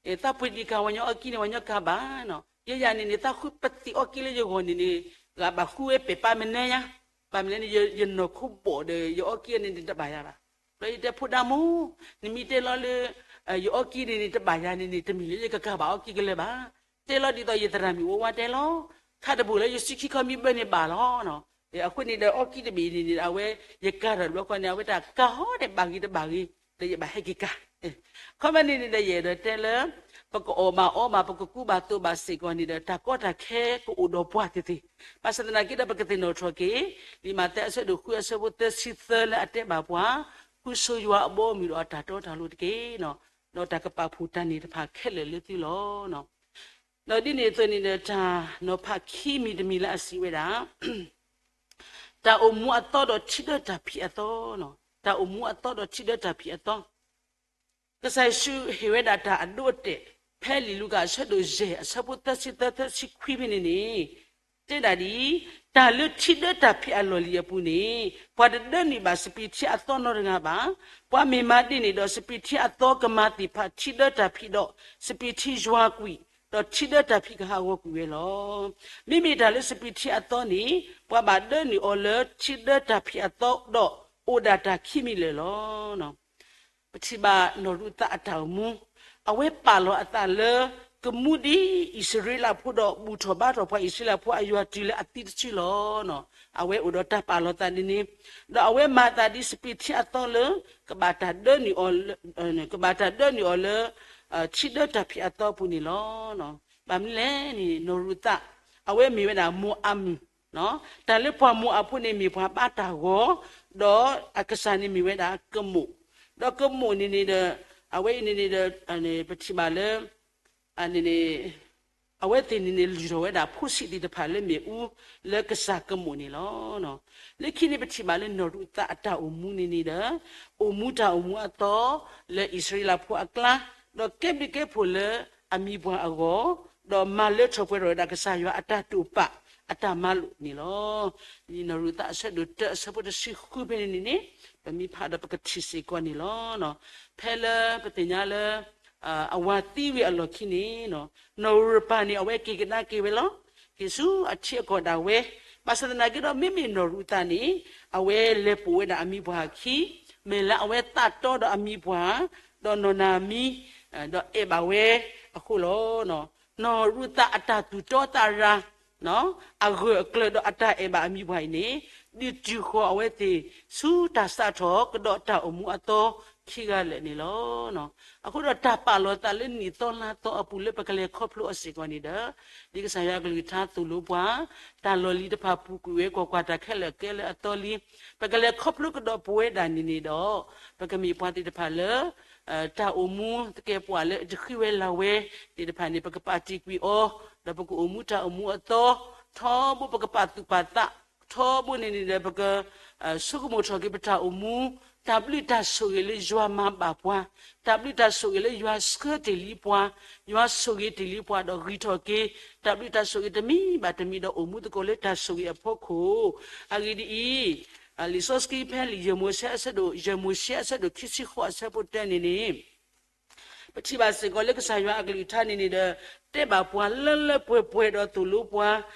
အံၤ, သးပှ့ၤဒံးကၤဝဲညီအီၣ်ကံၢ်န့ၣ် ဝဲညီကၤဘၣ်နီၤ. ယဲယၤန့ၣ်န့ၣ် သးဃုပသံးအီၣ်ကံၢ်လၢယဂီၢ်န့ၣ်န့ၣ်, ဂၤဘၣ်ဃုဝဲပဲာ်ပာ်မနုၤညါ, ဘၣ်မနုၤလဲၣ်န့ၣ် ယနီၢ်ခိဘီၣ်ဒီး ယအီၣ်ကံၢ်န့ၣ်န့ၣ် တဘၣ်ယၤဘၣ်. ဘျီယတဲဖိဒၣ်မူ, နမ့ၢ်တဲလီၤလၢ ယအီၣ်ကံၢ်န့ၣ်န့ၣ် တဘၣ်ယၤန့ၣ်န့ၣ် တမ့ၢ်လၢယကကၤဘၣ်အီၣ်ကံၢ်ကလၢဘၣ်. တဲလီၤဒ်သိးယသရၣ်မုၣ်ဝါဝါတဲလီၤ, ခါတဘိလၢယစုခံခီမ့ၢ်ဘၢန့ၣ်ဘၣ်လီၤ. အဃိန့ၣ်ဒီးအီၣ်ကံၢ်တဘ့ၣ်န့ၣ်န့ၣ် အဝဲ, ယကၤထီၣ်တဘျီဃီန့ၣ် အဝဲတၢ်ကၤဟီဒီးဘၣ်ဂ့ၤတဘၣ်ဂ့ၤ, ဒီးယဘၣ်ဟဲက့ၤကၤ ခီမ့ၢ်န့ၣ်န့ၣ်ဒီးယအဲၣ်ဒိးတဲလၢ, ပကအီၣ်ဘၣ်အီဘၣ် ပကကူဘၣ်သိးဘၣ်စ့ၢ်ကီးန့ၣ်ဒီး တၢ်ကီတၢ်ခဲကအိၣ်ဒီးပှၤသ့ၣ်သ့ၣ်, ဘၣ်ဆၣ်သနာ်က့ဒီး ပကသ့ၣ်နီၣ်ထီၣ်က့ၤ, လံာ်မးသဲအဆၢဒိၣ်ဃုအဆၢဖိသၢဆံသၢလၢအတဲဘၣ်ပှၤ, ဃုဆိယွၤအဘီအမုၢ်ဒီးအတၢ်တီတၢ်လိၤတက့ၢ်. ဒီးတၢ်ကပာ်ဖှိၣ်တၢ်န့ၣ်တဖၣ်ခဲလၢာ်လၢသုလီၤ. ဒီးဒ်န့ၣ်အသိးန့ၣ်ဒီး တၢ်နီၤဖးခံမံၤတမံၤလၢအစံးဝဲဒၣ် တၢ်အိၣ်မူအသီဒီးထံဒၢတၢ်ဖံးအသီ, တၢ်အိၣ်မူအသီဒီးထံဒၢတၢ်ဖံးအသီ, ကစၢ်ယ့ၣ်ၡူးဟ့ၣ်ဝဲဒၣ်တၢ်အဒိအတဲာ်, ဖဲလံာ်လူၤကၣ်အဆၢဒိၣ်ယဲၢ်အဆၢဖိသၢဆံသၢ သၢဆံခွံဖဲန့ၣ်န့ၣ်, တဲဒၣ်ဒ်အံၤ, တၢ်လၢထံဒၢတၢ်ဖံးအလီၢ်လံၤအပူၤန့ၣ်, ပှၤတဒၢနုာ်ဘၣ်စပံးထံအသီနီတဂၤဘၣ်. ပှၤမ့ၢ်မၤဒ်န့ၣ်ဒီး စပံးထံအသီကမၤသ့ၣ်ဖးထံဒၢတၢ်ဖံးဒီး, စပံးထံယွၤကွံာ်, ဒီးထံဒၢတၢ်ဖံးကဟးဂီၤကွံာ်ဝဲလီၤ. မ့မ့ၢ်တၢ်လၢစပံးထံအသီန့ၣ်, ပှၤဘၣ်ဒၢနုာ်အီၤလၢထံဒၢတၢ်ဖံးအသီဒီး, အိၣ်ဒၣ်တၢ်ခံမံၤလၢာ်လီၤ. ပထံၣ်ဘၣ်နီၢ်ရူၤသးအတၢ်အိၣ်မူ, အဝဲပာ်လီၤအသးလၢ ကမူဒ်အံၣ်စရ့လးဖိဒီး ဘူၣ်ထီၣ်ဘါထီၣ်ပှၤအံၣ်စရ့လးဖိအယွၤတုၤလၢအသံတစုလီၤ. အဝဲအိၣ်ဒီးတၢ်ပာ်လီၤသးဒ်န့ၣ်, ဒီးအဝဲမၤသးဒ်စပံးထံအသီလၢ ကဘၣ်တၢ်ဒၢနုာ်အီၤလၢ, ကဘၣ်တၢ်ဒၢနုာ်အီၤလၢ ထံဒၢတၢ်ဖံးအသီပူၤန့ၣ်လီၤ. ဘၣ်မနုၤလဲၣ်န့ၣ် နီၢ်ရူၤသး, အဝဲမ့ၢ်ဝဲဒၣ်မိၢ်အၤမုၣ် တၢ်လၢပှၤမိၤအၤဖိန့ၣ်မ့ၢ်ပှၤဘါတၢ်ဂီၤ, ဒီးအကစၢ်န့ၣ်မ့ၢ်ဝဲဒၣ်ကမိၣ်, ဒီးကမိၣ်န့ၣ်န့ၣ်ဒီး အဝဲအံၤန့ၣ်န့ၣ်ဒီး ပထံၣ်ဘၣ်လၢ အဝဲသ့ၣ်န့ၣ်န့ၣ် လုၢ်ထီၣ်ဝဲဒၣ်ဖိဆံးသ့ၣ်တဖၣ်လၢမ့ၣ်အူ လၢကစၢ်ကမိၣ်န့ၣ်လီၤ. လၢခံန့ၣ်ပထံၣ်ဘၣ်လၢနီၢ်ရူၤသးအတၢ်အိၣ်မူန့ၣ်န့ၣ်ဒီး အိၣ်မူတၢ်အိၣ်မူအသီ လၢအံၣ်စရ့လးဖိအကျါ, ဒီးကဲဘျုးကဲဖှိၣ်လၢအမိၢ်ပှၢ်အဂီၢ်, ဒီးမၤလၢထီၣ်ပှဲၤထီၣ်ဝဲဒၣ်ကစၢ်ယွၤအတၢ်တိာ်ပာ် အတၢ်မၤလိာ်န့ၣ်လီၤ. နီၢ်ရူၤသးအဆၢဒိၣ်တၢအဆၢဖိတဆံဃုဖဲန့ၣ်န့ၣ်န့ၣ် ပမ့ၢ်ဖးဒီးပကထံၣ်စ့ၢ်ကီးန့ၣ်လီၤ. ဖဲလၢပသ့ၣ်ညါလၢ အဝၤသံဝံၤအလီၢ်ခံန့ၣ် နီၢ်ရူၤပၢ်န့ၣ် အဝဲက့ၤကဒါက့ၤဝဲလီၤ. က့ၤဆူအထံအကီၢ်ဒၣ်ဝဲ, ဘၣ်ဆၣ်သနာ်က့ဒီး မ့မ့ၢ်နီၢ်ရူၤသးန့ၣ် အဝဲလဲၤပိာ်ဝဲဒၣ်အမိၢ်ပှၢ်အခံ, မ့ၢ်လၢအဝဲသးတီဒီးအမိၢ်ပှၢ်, ဒီးနီၢ်နၤမံ, ဒီးအဲၣ်ဘၣ်ဝဲအဃိလီၤ. နီၢ်ရူၤသးအတၢ်သူၣ်တီသးရၤ အဂၢၢ်အကျၢၤဒီးအတၢ်အဲၣ်ဘၣ်အမိၢ်ပှၢ်အံၤန့ၣ် ဒုးတုၤဃီၤအဝဲသ့ၣ်ဆူတၢ်စးထီၣ်ကဒီးတၢ်အိၣ်မူအသီခံဂၤလၢာ်န့ၣ်လီၤ. အဃိဒီးတၢ်ပာ်လီၤသးလၢနံၣ်သီလါသီအပူၤလၢပကလဲၤခီဖျိအီၤစ့ၢ်ကီးန့ၣ်ဒီး ဒ်ကစၢ်ယွၤအကလုၢ်ကထါသိၣ်လိပှၤ, တၢ်လီၢ်လံၤတဖၣ်ပူၤကွံာ်ဝဲကွၢ်ကွၢ်တၢ်ခဲလၢာ်ကဲလၢအသီလံ, ပကလဲၤခီဖျိကဒီးပဝဲဒၣ်န့ၣ်န့ၣ်ဒီး ပကမ့ၢ်ပှၤသ့ၣ်တဖၣ်လၢ တၢ်အိၣ်မူသကဲးပဝးလၢတဃံဝဲလၤဝဲသ့ၣ်တဖၣ်န့ၣ် ပကပာ်တ့ၢ်ကွံာ်အီၤ, ဒီးပကအိၣ်မူတၢ်အိၣ်မူအသီ, ထီဘိပကပာ်သူၣ်ပာ်သး, ထီဘိန့ၣ်န့ၣ်ဒီးပက ဆိကမိၣ်ထီၣ်က့ၤပတၢ်အိၣ်မူ, တၢ်ဘျုးတၢ်ဆိၣ်ဂ့ၤလၢယွၤမၤဘၣ်ပှၤ, တၢ်ဘျုးတၢ်ဆိၣ်ဂ့ၤလၢယွၤဆှၢတ့ၢ်လံပှၤ, ယွၤဆိၣ်ဂ့ၤတ့ၢ်လံပှၤဒီးဂံၢ်ထီၣ်က့ၤ တၢ်ဘျုးတၢ်ဆိၣ်ဂ့ၤတမံၤဘၣ်တမံၤဒီးအိၣ်မူသကိးလၢတၢ်ဆိၣ်ဂ့ၤအဖီခိၣ်, အဂ့ၢ်ဒ်အံၤ လံာ်စီဆှံဖဲလံာ်ယဲၢ်မိၤၡ့အဆၢဒိၣ်, ယဲၢ်မိၤၡ့အဆၢဒိၣ်ခံဆံဃိးအဆၢဖိတၢန့ၣ်န့ၣ် ပထံၣ်ဘၣ်စ့ၢ်ကီးလၢကစၢ်ယွၤအကလုၢ်ကထါန့ၣ်န့ၣ်ဒီး တဲဘၣ်ပှၤလၢလၢပှဲၤပှဲၤဒီးသိၣ်လိပှၤ,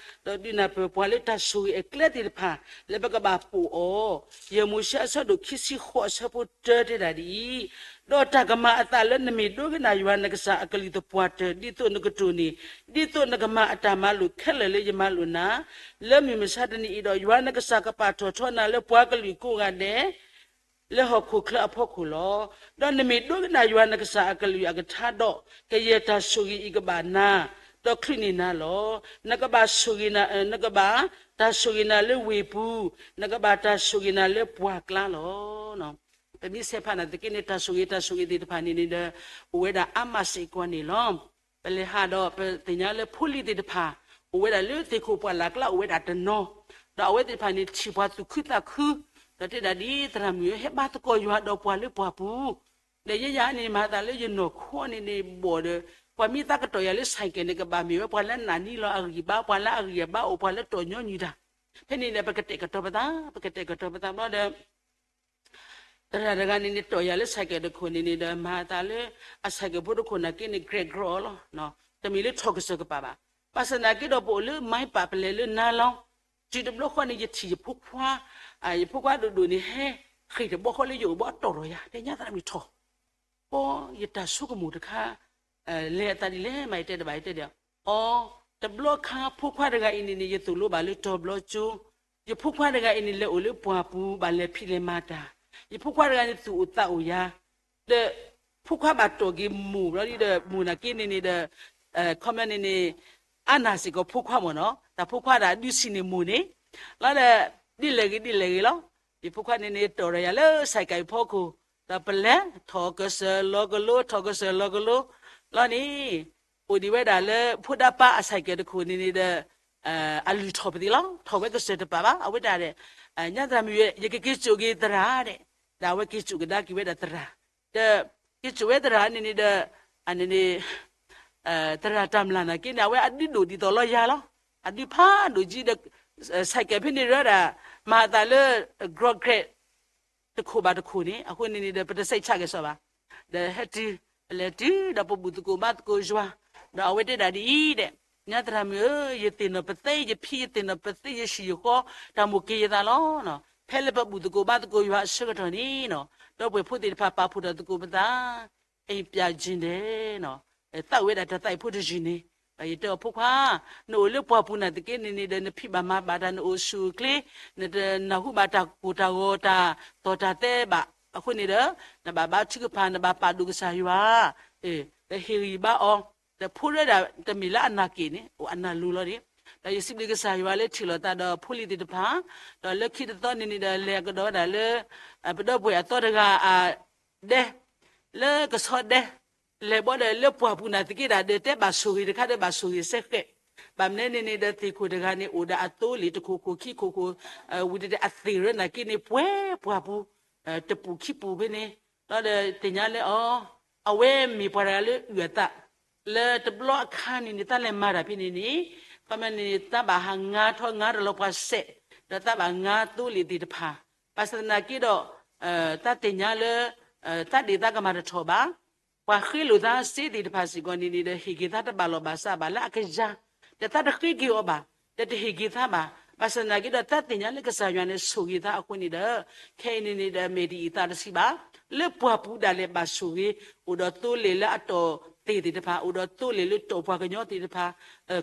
ဒီးဒုးနၢ်ပၢၢ်ပှၤလၢတၢ်ဆိၣ်ဂ့ၤအကျဲသ့ၣ်တဖၣ် လၢပကဘၣ်ပိာ်အီၤ, ယဲၢ်မိၤၡ့အဆၢဒိၣ်ခံဆံဃိးအဆၢဖိတၢတဲဒၣ်ဒ်အံၤ, ဒီးတၢ်ကမၤအသးလၢနမ့ၢ်ဒိကနၣ်ယွၤနကစၢ်အကလုၢ်သပှၢ်တၢၢ် ဒ်သိးနကတိၢ်န့ၢ်, ဒ်သိးနကမၤအတၢ်မၤလိာ်ခဲလၢာ်လၢယမၤလိာ်နၤ, လၢမုၢ်မဆါတနံၤအံၤဒီး ယွၤနကစၢ်ကပာ်ထီၣ်ထီနၤလၢပှၤကလုာ်ကိးဂၤဒဲး လၢဟီၣ်ခိၣ်ချၢအဖီခိၣ်လီၤ. ဒီးနမ့ၢ်ဒိကနၣ်ယွၤနကစၢ်အကလုၢ်အကထါဒီး, ကယဲၢ်တၢ်ဆိၣ်ဂ့ၤအံၤကဘၣ်နၤ, ဒီးချုးန့ၢ်နၤလီၤ. နကဘၣ်ဆိၣ်ဂ့ၤနၤ, နကဘၣ်တၢ်ဆိၣ်ဂ့ၤနၤလၢဝ့ၢ်ပူၤ, နကဘၣ်တၢ်ဆိၣ်ဂ့ၤနၤလၢပှၢ်ကျါလီၤ. ပမ့ၢ်ဆဲးဖးနၤသက့န့ၣ် တၢ်ဆိၣ်ဂ့ၤတၢ်ဆိၣ်ဂ့ၤသ့ၣ်တဖၣ်န့ၣ်န့ၣ်ဒီး အိၣ်ဝဲဒၣ်အါမးစ့ၢ်ကီးန့ၣ်လီၤ. ပလဲၤဟးဒီးပသ့ၣ်ညါလၢဖိလံၤသ့ၣ်တဖၣ် အိၣ်ဝဲဒၣ်လၢသ့ၣ်ခိၣ်ပှၢ်လၢ်ကျါအိၣ်ဝဲဒၣ်တနီၤ, ဒီးအဝဲသ့ၣ်တဖၣ်န့ၣ်ထံၣ်ပှၤသူၣ်ခုသးခု, ဒီးတဲဒၣ်ဒ်သရၣ်မုၣ်ဧၢ ဟဲဘါသကိးယွၤဒီးပှၤလၢပှၢ်ပူၤ, ဒီးယဲယၤန့ၣ် မၤသးလၢယနီၢ်ခိန့ၣ်န့ၣ်ဘီၣ်ဒီး ပှၤမ့ၢ်သးကတီၢ်ယၤလၢဆဲးကဲးန့ၣ် ကဘၣ်မ့ၢ်ဝဲပှၤလၢအနၢ်နံလီၤအဂံၢ်ဘါ, ပှၤလၢအဂံၢ်အဘါအိၣ် ပှၤလၢတီၢ်ညီနုၢ်တၢ်, ဖဲန့ၣ်ဒီး ပကတဲာ်ကတီၤပသး, ပကတဲာ်ကတီၤပသးဘျီဒီး သရၣ်တဂၤန့ၣ်န့ၣ် တီၢ်ယၤလၢဆဲးကဲးတခိၣ်န့ၣ်န့ၣ်ဒီး မၤသးလၢ အဆဲးကဲးဖိတခိၣ်နာ်က့န့ၣ် ကြဲးကြီအီၤလီၤ. တမ့ၢ်လၢထီၣ်ကစၢၢ်ကပၤဘၣ်. ဘၣ်ဆၣ်သနာ်က့ဒီး ပအိၣ်လၢမၤပာ်ပလဲၤလၢနါလီၤ. တုၤတဘျီဃီန့ၣ် ယထံၣ်ယဖိခွါ, ယဖိခွါဒိၣ်ဒိၣ်န့ၣ် ဟဲဃ့ၢ်တဘီဃီလၢယအိၣ်ဘၣ်တီၢ်ထီၣ်ယၤ, တဲညါသရၣ်မုၣ်ထီၣ် ပီ ယတၢ်ဆိကမိၣ်တခါ လဲၤအသးဒ်လဲၣ်မး ယတဲတဘၣ် ယတဲဒီး အီ တဘျီခါဖိခွါတဂၤအံၤန့ၣ်န့ၣ် ယသိၣ်လိဘၣ်လၢတီၤဘျီကၠိ, ယဖိခွါတဂၤအံၤန့ၣ် လဲၤအိၣ်လၢပှၢ်ပူၤ ဘၣ်လဲၤဖံးလဲၤမၤတၢ်, ယဖိခွါတဂၤန့ၣ် သူၣ်အိၣ်သးအိၣ်ယၤ, ဒီး ဖိခွါဘၣ်တီၢ်က့ၤမိၢ်ဘျီဒီး မိၢ်နာ်က့န့ၣ်န့ၣ်ဒီး ခီပညီန့ၣ်န့ၣ် အါနၢ်စ့ၢ်ကီးဖိခွါမ့ၢ်နီၤ, တၢ်ဖိခွါဒၣ်ဒုးဆံးန့ၢ်မိၢ်န့ၣ်, လီၤဒီး ဒ်လဲၣ်ဂ့ၤဒ်လဲၣ်ဂ့ၤလီၤ. ယဖိခွါန့ၣ်န့ၣ် တီၢ်ဒီးယၤလၢဆဲးကဲးအဖီခိၣ်, ဒီးပလဲၤထီၣ်ကစၢၢ်လီၤကလိ ထီၣ်ကစၢၢ်လီၤကလိ, လီၤန့ၣ် အိၣ်ဒံးဝဲဒၣ်လၢဖိဒါပါအဆဲးကဲးတခိၣ်န့ၣ်န့ၣ်ဒီး အလုၢ်ထီၣ်ပသံးလီၤ, ထီၣ်ဝဲကစၢၢ်တပာ်ဘၣ်, အဝဲဒၣ်ဒီး ညါသရၣ်မုၣ် ယကက့ၤစိာ်က့ၤသရၣ်ဒီး, ဒီးအဝဲက့ၤစိာ်ကဒါက့ၤဝဲဒၣ်သရၣ်, ဒီး က့ၤစိာ်ဝဲသရၣ်န့ၣ်န့ၣ်ဒီး အန့ၣ်န့ၣ် သရၣ်တၢ်မျၢ်နာ်က့န့ၣ် အဝဲအဒုဒိၣ်ဒ်သိးလီၤယၤလီၤ, အဒုဖးဒိၣ်ကံဒီး ဆဲးကဲးဖဲန့ၣ်ရၢဒၣ် မၤသးလၢ ကြီးကြဲး တခိၣ်ဘၣ်တခိၣ်န့ၣ်, အဃိန့ၣ်န့ၣ်ဒီး ပတစဲးဆးကဲၣ်စီၤဘၣ်, ဒီးဟဲတုၤ ပလဲၤတုၤဒီးပဘူၣ်သကိးဘါသကိးယွၤ, ဒီးအဝဲတဲဒၣ်ဒ်အံၤဒဲး, ညါသရၣ်မုၣ်ဧၢ, ယသ့ၣ်နီၣ်ပသ့ ယဖံး ယသ့ၣ်နီၣ်ပသ့ ယဟံၣ်ယဃီ, တၢ်မိၣ်က့ၤယသးလီၤ. ဖဲလၢပဘူၣ်သကိးဘါသကိးယွၤအဆၢကတီၢ်န့ၣ်နီၤ, ဒီပုၢ်ဝဲၢ်ဖိသ့ၣ်တဖၣ်ပာ်ဖှိၣ်ထီၣ်သကိးပသး အံၤပျးကၠ့ဒဲးနီၤ, သးဝဲဒၣ်တၢ်သးအံၤဖိတယုၢ်န့ၣ်, ဒီးယတဲအီၤဖိခွါ, နအိၣ်လၢပှၢ်ပူၤနာ်သက့န့ၣ်န့ၣ်ဒီး နဖံးဘၣ်မၤဘၣ်တၢ် နအိၣ်ဆူၣ်အိၣ်ချ့, နတနၢ်ဟူဘၣ်တၢ်ကိၢ်တၢ်ဂီၤတၢ်တီၢ်တၢ်သဲဘၣ်, အဃိန့ၣ်ဒီး နဘၣ်ဘါထုကဖၣ် နဘၣ်ပာ်ဒိၣ်ကစၢ်ယွၤ, ဒီးဟ့ၣ်ဂံၢ်ဘါအီၤ, ဒီးဖိရၢဒၣ်တမ့ၢ်လၢအနၢ်က့ၤန့ၣ် အိၣ်အနၢ်လိၤလီၤန့ၣ်, ဒီးယစံးဘျုးကစၢ်ယွၤလၢထံၣ်လိာ်သးဒီးဖိလံၤသ့ၣ်တဖၣ်, ဒီးလၢခံတသီန့ၣ်န့ၣ်ဒီး လဲၤကဒီးဝဲဒၣ်လၢ ပဒီပုၢ်ဝဲၢ်အသီတဂၤအဒဲ လၢကဆီဒဲ, လဲၤဘီဒီးလၢပှၢ်ပူၤနာ်သက့ဒီး ဒီးတဲဘၣ်ဆိၣ်ဂ့ၤတခါဒီးဘၣ်ဆိၣ်ဂ့ၤစဲဃဲး, ဘၣ်မနုၤန့ၣ်န့ၣ်ဒီး သ့ၣ်ခိၣ်တဂၤန့ၣ် အိၣ်ဒီးအသိလ့ၣ်တခိၣ်ခိၣ်ခံခိၣ်ခိၣ်, ဝံၤဒီးအသ့ၣ်ရၢနာ်က့န့ၣ် ပှဲၤပှၢ်ပူၤ တပူၤခံပူၤဖဲန့ၣ်, ဒီးသ့ၣ်ညါလၢအီၤ, အဝဲမ့ၢ်ပှၤတဂၤလၢအုၣ်အသး လၢတဘျီအခါန့ၣ်န့ၣ် တၢ်လဲၤမၤတၢ်ဖဲန့ၣ်န့ၣ်, ခီမ့ၢ်န့ၣ် တၢ်ဘၣ်ဟးငါထီၣ်ငါတလီၤပှၤစဲး, ဒီးတၢ်ဘၣ်ငါသိလ့ၣ်သ့ၣ်တဖၣ်, ဘၣ်ဆၣ်သနာ်က့ဒီး တၢ်သ့ၣ်ညါလၢ တၢ်ဒ့ၣ်သါကမၤတထီၣ်ဘၣ်, ပှၤဃ့လိာ်သးစ့သ့ၣ်တဖၣ်စ့ၢ်ကီးန့ၣ်န့ၣ်ဒီး ဟ့ၣ်က့ၤသါတဘၣ်လီၢ်ဘၣ်စးဘၣ်လၢအကယၤ, ဒီးသးတဃ့က့ၤအီၤဘၣ်, ဒီးတဟ့ၣ်က့ၤသါဘၣ်, ဘၣ်ဆၣ်သနာ်က့ဒီး တၢ်သ့ၣ်ညါလၢကစၢ်ယွၤန့ၣ်ဆိၣ်ဂ့ၤသါအဃိန့ၣ်ဒီး ခဲအံၤန့ၣ်န့ၣ်ဒီး မဲာ်တယံာ်သးတဆံးဘၣ်, လၢပှၢ်ပူၤဒၣ်လဲာ်ဘၣ်ဆိၣ်ဂ့ၤ, အိၣ်ဒီးသိလ့ၣ်လၢအတီၢ်သ့ၣ်သ့ၣ်တဖၣ်, အိၣ်ဒီးသိလ့ၣ်လၢတီၢ်ပှၤကညီသ့ၣ်တဖၣ်,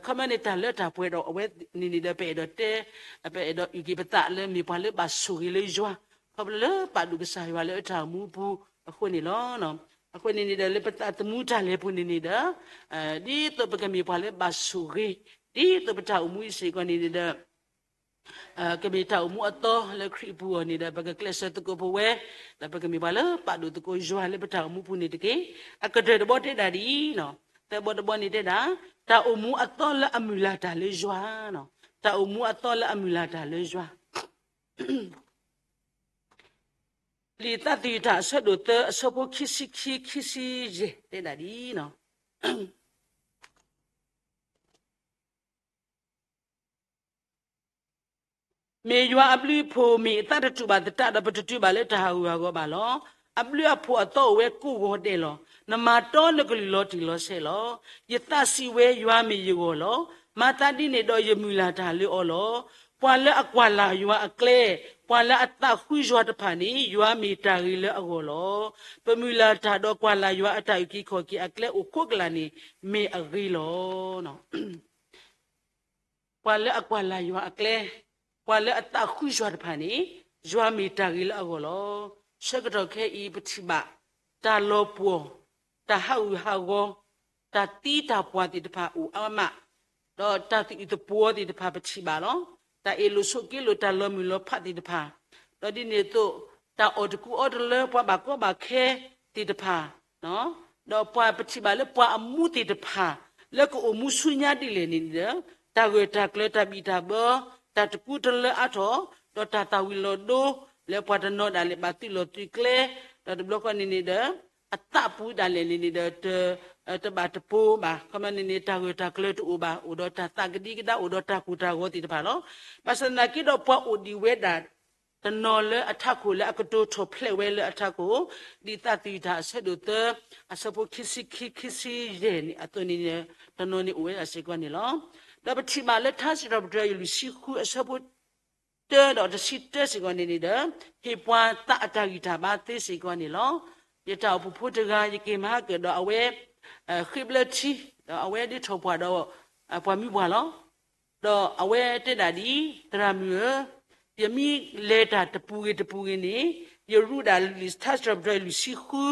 ခီမ့ၢ်န့ၣ် တၢ်လၢတၢ်ပှဲၤဒီးအဝဲန့ၣ်န့ၣ်ဒီး ပအဲၣ်ဒိးတဲ ပအဲၣ်ဒိးအုၣ်က့ၤပသးလၢမ့ၢ်ပှၤလၢဘၣ်ဆိၣ်ဂ့ၤလၢယွၤ, ခီဖျိလၢပာ်ဒိၣ်ကစၢ်ယွၤလၢအတၢ်အိၣ်မူပူၤအဃိန့ၣ်လီၤ. အဃိန့ၣ်န့ၣ်ဒီးလၢပသးသမူတၢ်လဲၤပူၤန့ၣ်န့ၣ်ဒီး ဒ်သိးပကမ့ၢ်ပှၤလၢဘၣ်ဆိၣ်ဂ့ၤ, ဒ်သိးပတၢ်အိၣ်မူအံၤစ့ၢ်ကီးန့ၣ်န့ၣ်ဒီး ကမ့ၢ်တၢ်အိၣ်မူအသီလၢခရံာ်ပူၤအီၤန့ၣ်ဒီး ပကကျဲးစၢးသကိးပဝဲ, ဒီးပကမ့ၢ်ပှၤလၢပာ်ဒိၣ်သကိးယွၤလၢပတၢ်အိၣ်မူပူၤန့ၣ်တက့ၢ်. အကတၢၢ်တဘီတဲဒၣ်ဒ်အံၤ, သၢဘီတဘီန့ၣ်တဲဒၣ်, တၢ်အိၣ်မူအသီလၢအမုၢ်လၢ်တၢ်လၢယွၤ, တၢ်အိၣ်မူအသီလၢအမုၢ်လၢ်တၢ်လၢယွၤ လံာ်သးသယုၢ်တၢ်အဆၢဒိၣ်သၢ အဆၢဖိခံဆံခံ ခံဆံယဲၢ်တဲဒၣ်ဒ်အံၤ, မ့ၢ်ယွၤအဘျုးအဖှိၣ်မ့ၢ်အသးတတူာ်ဘၣ်သတးဒီး ပတတုၤဘၣ်လၢတၢ်ဟးဂူာ်ဟးဂီၤဘၣ်လီၤ. အဘျုးအဖှိၣ်အသီအိၣ်ဝဲကိးဂီၤဒဲးလီၤ. နမၤတီနကလုၢ်လီၤတံၢ်လီၤဆဲးလီၤ. ယသးစံးဝဲယွၤမ့ၢ်ယဂီၢ်လီၤ. မၤသးဒ်န့ၣ်ဒီးယမုၢ်လၢ်တၢ်လၢအီၤလီၤ. ပှၤလၢအကွၢ်လၢ်ယွၤအကျဲ, ပှၤလၢအသးဃုယွၤတဖၣ်န့ၣ် ယွၤမ့ၢ်တၢ်ဂ့ၤလၢအဂီၢ်လီၤ. ပမုၢ်လၢ်တၢ်ဒီးကွၢ်လၢ်ယွၤအတၢ်အုၣ်က့ၤခီၣ်က့ၤအကျဲအိၣ်ခိးကလာ်န့ၣ် မ့ၢ်အဂ့ၤလီၤ. ပှၤလၢအကွၢ်လၢ်ယွၤအကျဲ, ပှၤလၢအသးဃုယွၤတဖၣ်န့ၣ် ယွၤမ့ၢ်တၢ်ဂ့ၤလၢအဂီၢ်လီၤ. ဆၢကတီၢ်ခဲအံၤပထံၣ်ဘၣ် တၢ်လီၤပှီၢ်, တၢ်ဟးဂူာ်ဟးဂီၤ, တၢ်သံတၢ်ပှၢ်သ့ၣ်တဖၣ်အိၣ်အါမး, ဒီးတၢ်သယုၢ်သပှီၤသ့ၣ်တဖၣ်ပထံၣ်ဘၣ်လီၤ. တၢ်အ့ၣ်လိာ်ဆိးက့လိာ်တၢ်လီၤမုၢ်လီၤဖးသ့ၣ်တဖၣ်, ဒီးဒ်န့ၣ်အသိး တၢ်အီၣ်တကူအီတလၢပှၤဘၣ်ကီဘၣ်ခဲသ့ၣ်တဖၣ် ဒီးပှၤပထံၣ်ဘၣ်လၢပှၤအမူသ့ၣ်တဖၣ် လၢကအိၣ်မူဆူညါဒ်လဲၣ်န့ၣ်ဒီး တၢ်ဂၢၢ်တၢ်ကျၢၤတၢ်ဘံၣ်တၢ်ဘၢ တၢ်တကူတလၢအါထီၣ် ဒီးတၢ်သၣ်ဝံၤလီၤဒိ လၢပှၤတနီၤဒၣ်လဲာ်ဘၣ်သုးလီၢ်သုးကျဲ ဒီးတဘျီဃီန့ၣ်န့ၣ်ဒီး အသးပူၤဒၣ်လဲာ်န့ၣ်န့ၣ်ဒီး တဘၣ်တပိၤဘၣ် ခီမ့ၢ်န့ၣ်န့ၣ် တၢ်ဂၢၢ်တၢ်ကျၢၤတအိၣ်ဘၣ် အိၣ်ဒီးတၢ်သးကဒံကဒါ အိၣ်ဒီးတၢ်ကိၢ်တၢ်ဂီၤသ့ၣ်တဖၣ်လီၤ. ဘၣ်ဆၣ်သနာ်က့ဒီးပှၤအိၣ်ဒံးဝဲဒၣ် တနီၤလၢအထးခိၣ်လၢအကတိၤထီၣ်ဖျဲးဝဲလၢအထးခိၣ်, ဒ်သးသယုၢ်တၢ်အဆၢဒိၣ်သၢ အဆၢဖိခံဆံခံ ခံဆံယဲၢ်န့ၣ်အသိးန့ၣ် တနီၤန့ၣ်အိၣ်ဝဲဒၣ်စ့ၢ်ကီးန့ၣ်လီၤ. ဒီးပထံၣ်ဘၣ်လၢထါစံးထီၣ်ပတြၢၤလွံၢ်ဆံဃုအဆၢဖိ တၢဒီးတဆံတၢစ့ၢ်ကီးန့ၣ်န့ၣ်ဒီး ဟ့ၣ်ပှၤသးအတၢ်ဂံၢ်တၢ်ဘါသ့စ့ၢ်ကီးန့ၣ်လီၤ. ယတၢ်အိၣ်ဖှိၣ်ဖိတဂၤ ယက့ၤမၤဟါကၢၣ်ဒီးအဝဲ ဃ့ဘျၢထံ ဒီးအဝဲဒၣ်ထီၣ်ပှၢ်ဒီး ပှၤမုၢ်ပှၢ်လီၤ. ဒီးအဝဲတဲဒၣ်ဒ်အံၤ, သရၣ်မုၣ်ဧၢ, ယမ့ၢ်လဲၤတၢ်တပူၤဂ့ၤတပူၤဂ့ၤန့ၣ်, ယရူးဒၣ်လံာ်ထါစံးထီၣ်ပတြၢၤလွံၢ်ဆံဃု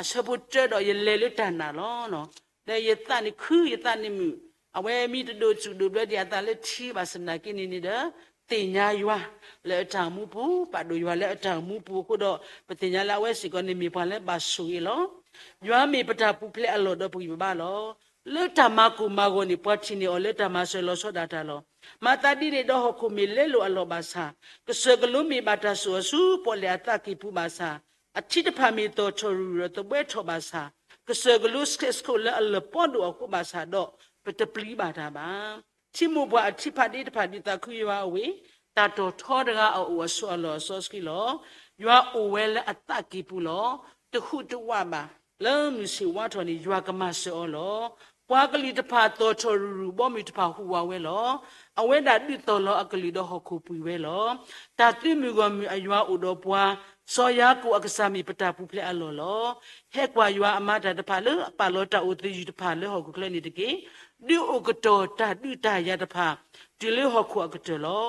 အဆၢဖိတၢဒီး ယလဲၤလၢတၢ်နာ်လီၤ. ဒီးယသးန့ၣ်ခု ယသးန့ၣ်မုာ်, အဝဲမ့ၢ်တဒိးစူၣ်ဒိးဘျၢဒံးအသးလၢထံဘၣ်ဆၣ်သနာ်က့န့ၣ်န့ၣ်ဒီး သ့ၣ်ညါယွၤလၢအတၢ်အိၣ်မူပူၤ, ပာ်ဒိၣ်ယွၤလၢအတၢ်အိၣ်မူပူၤအဃိဒီး ပသ့ၣ်ညါလၢအဝဲစ့ၢ်ကီးန့ၣ်မ့ၢ်ပှၤလၢဘၣ်ဆိၣ်ဂ့ၤလီၤ. ယွၤမ့ၢ်ပတၢ်ပူၤဖျဲးအလီၢ်ဒီးပဂံၢ်ပဘါလီၤ. လၢတၢ်မၤကိၢ်မၤဂီၤန့ၣ် ပှၤထံၣ်န့ၢ်အီၤလၢတၢ်မၤစၢၤလီၤဆီဒၣ်တၢ်လီၤ. မၤသးဒ်န့ၣ်ဒီးဟီၣ်ခိၣ်မ့ၢ်လဲလိာ်အလီၢ်ဘၣ်ဆၣ်, ကစၢၢ်ကလိမ့ၢ်ဘၣ်တၢ်စိာ်အီၤဆူပီၣ်လဲၣ်အသးကံၢ်ပူၤဘၣ်ဆၣ်, အထံတဖၣ်မ့ၢ်သီၣ်ထီၣ်ရူၢ်ရူၢ်ဒီးသဘှဲထီၣ်ဘၣ်ဆၣ်, ကစၢၢ်ကလိဆဲးဆှိးလၢအလၢၢ်ပီဒိၣ်အဃိဘၣ်ဆၣ်ဒီး ပတပျံၤဘၣ်တၢ်ဘၣ်. ထံမိၢ်ပှၢ်အထံဖးဒ့တဖၣ်ဒ်သးခုယွၤအဝ့ၢ်, တၢ်တီၢ်ထီတဂၤအအိၣ်အဆိးအလီၢ်အစီဆှံလီၤ. ယွၤအိၣ်ဝဲလၢအသးကံၢ်ပူၤလီၤ. တဟူးတဝးဘၣ်. လၢမုၢ်ဆ့ၣ်ဝါထီၣ်န့ၣ် ယွၤကမၤစၢၤအီၤလီၤ. ပှၤကလုာ်တဖၣ်သီၣ်ထီၣ်ရူၢ်ရူၢ် ဘီမုၢ်တဖၣ်ဟူးဝးဝဲလီၤ. အဝဲဒၣ်ဒုးသီၣ်လီၤအကလုၢ်ဒီးဟီၣ်ခိၣ်ပှံၤဝဲလီၤ. တၢ်သုးမုၢ်ဂီၢ်မုၢ်အယွၤအိၣ်ဒီးပှၤ, စီၤယၤကိာ်အကစၢ်မ့ၢ်ပတၢ်ပူၤဖျဲးအလီၢ်လီၤ. ဟဲကွၢ်ယွၤအမၤတၢ်တဖၣ်လၢအပာ်လီၤတၢ်အိၣ်သယုၢ်တဖၣ်လၢဟီၣ်ခိၣ်ချၢန့ၣ်တက့ၢ်. ဒုးအိၣ်ကတီၢ်တၢ်ဒုးတၢ်ယၤတဖၣ် တုၤလၢဟီၣ်ခိၣ်အကတၢၢ်လီၤ.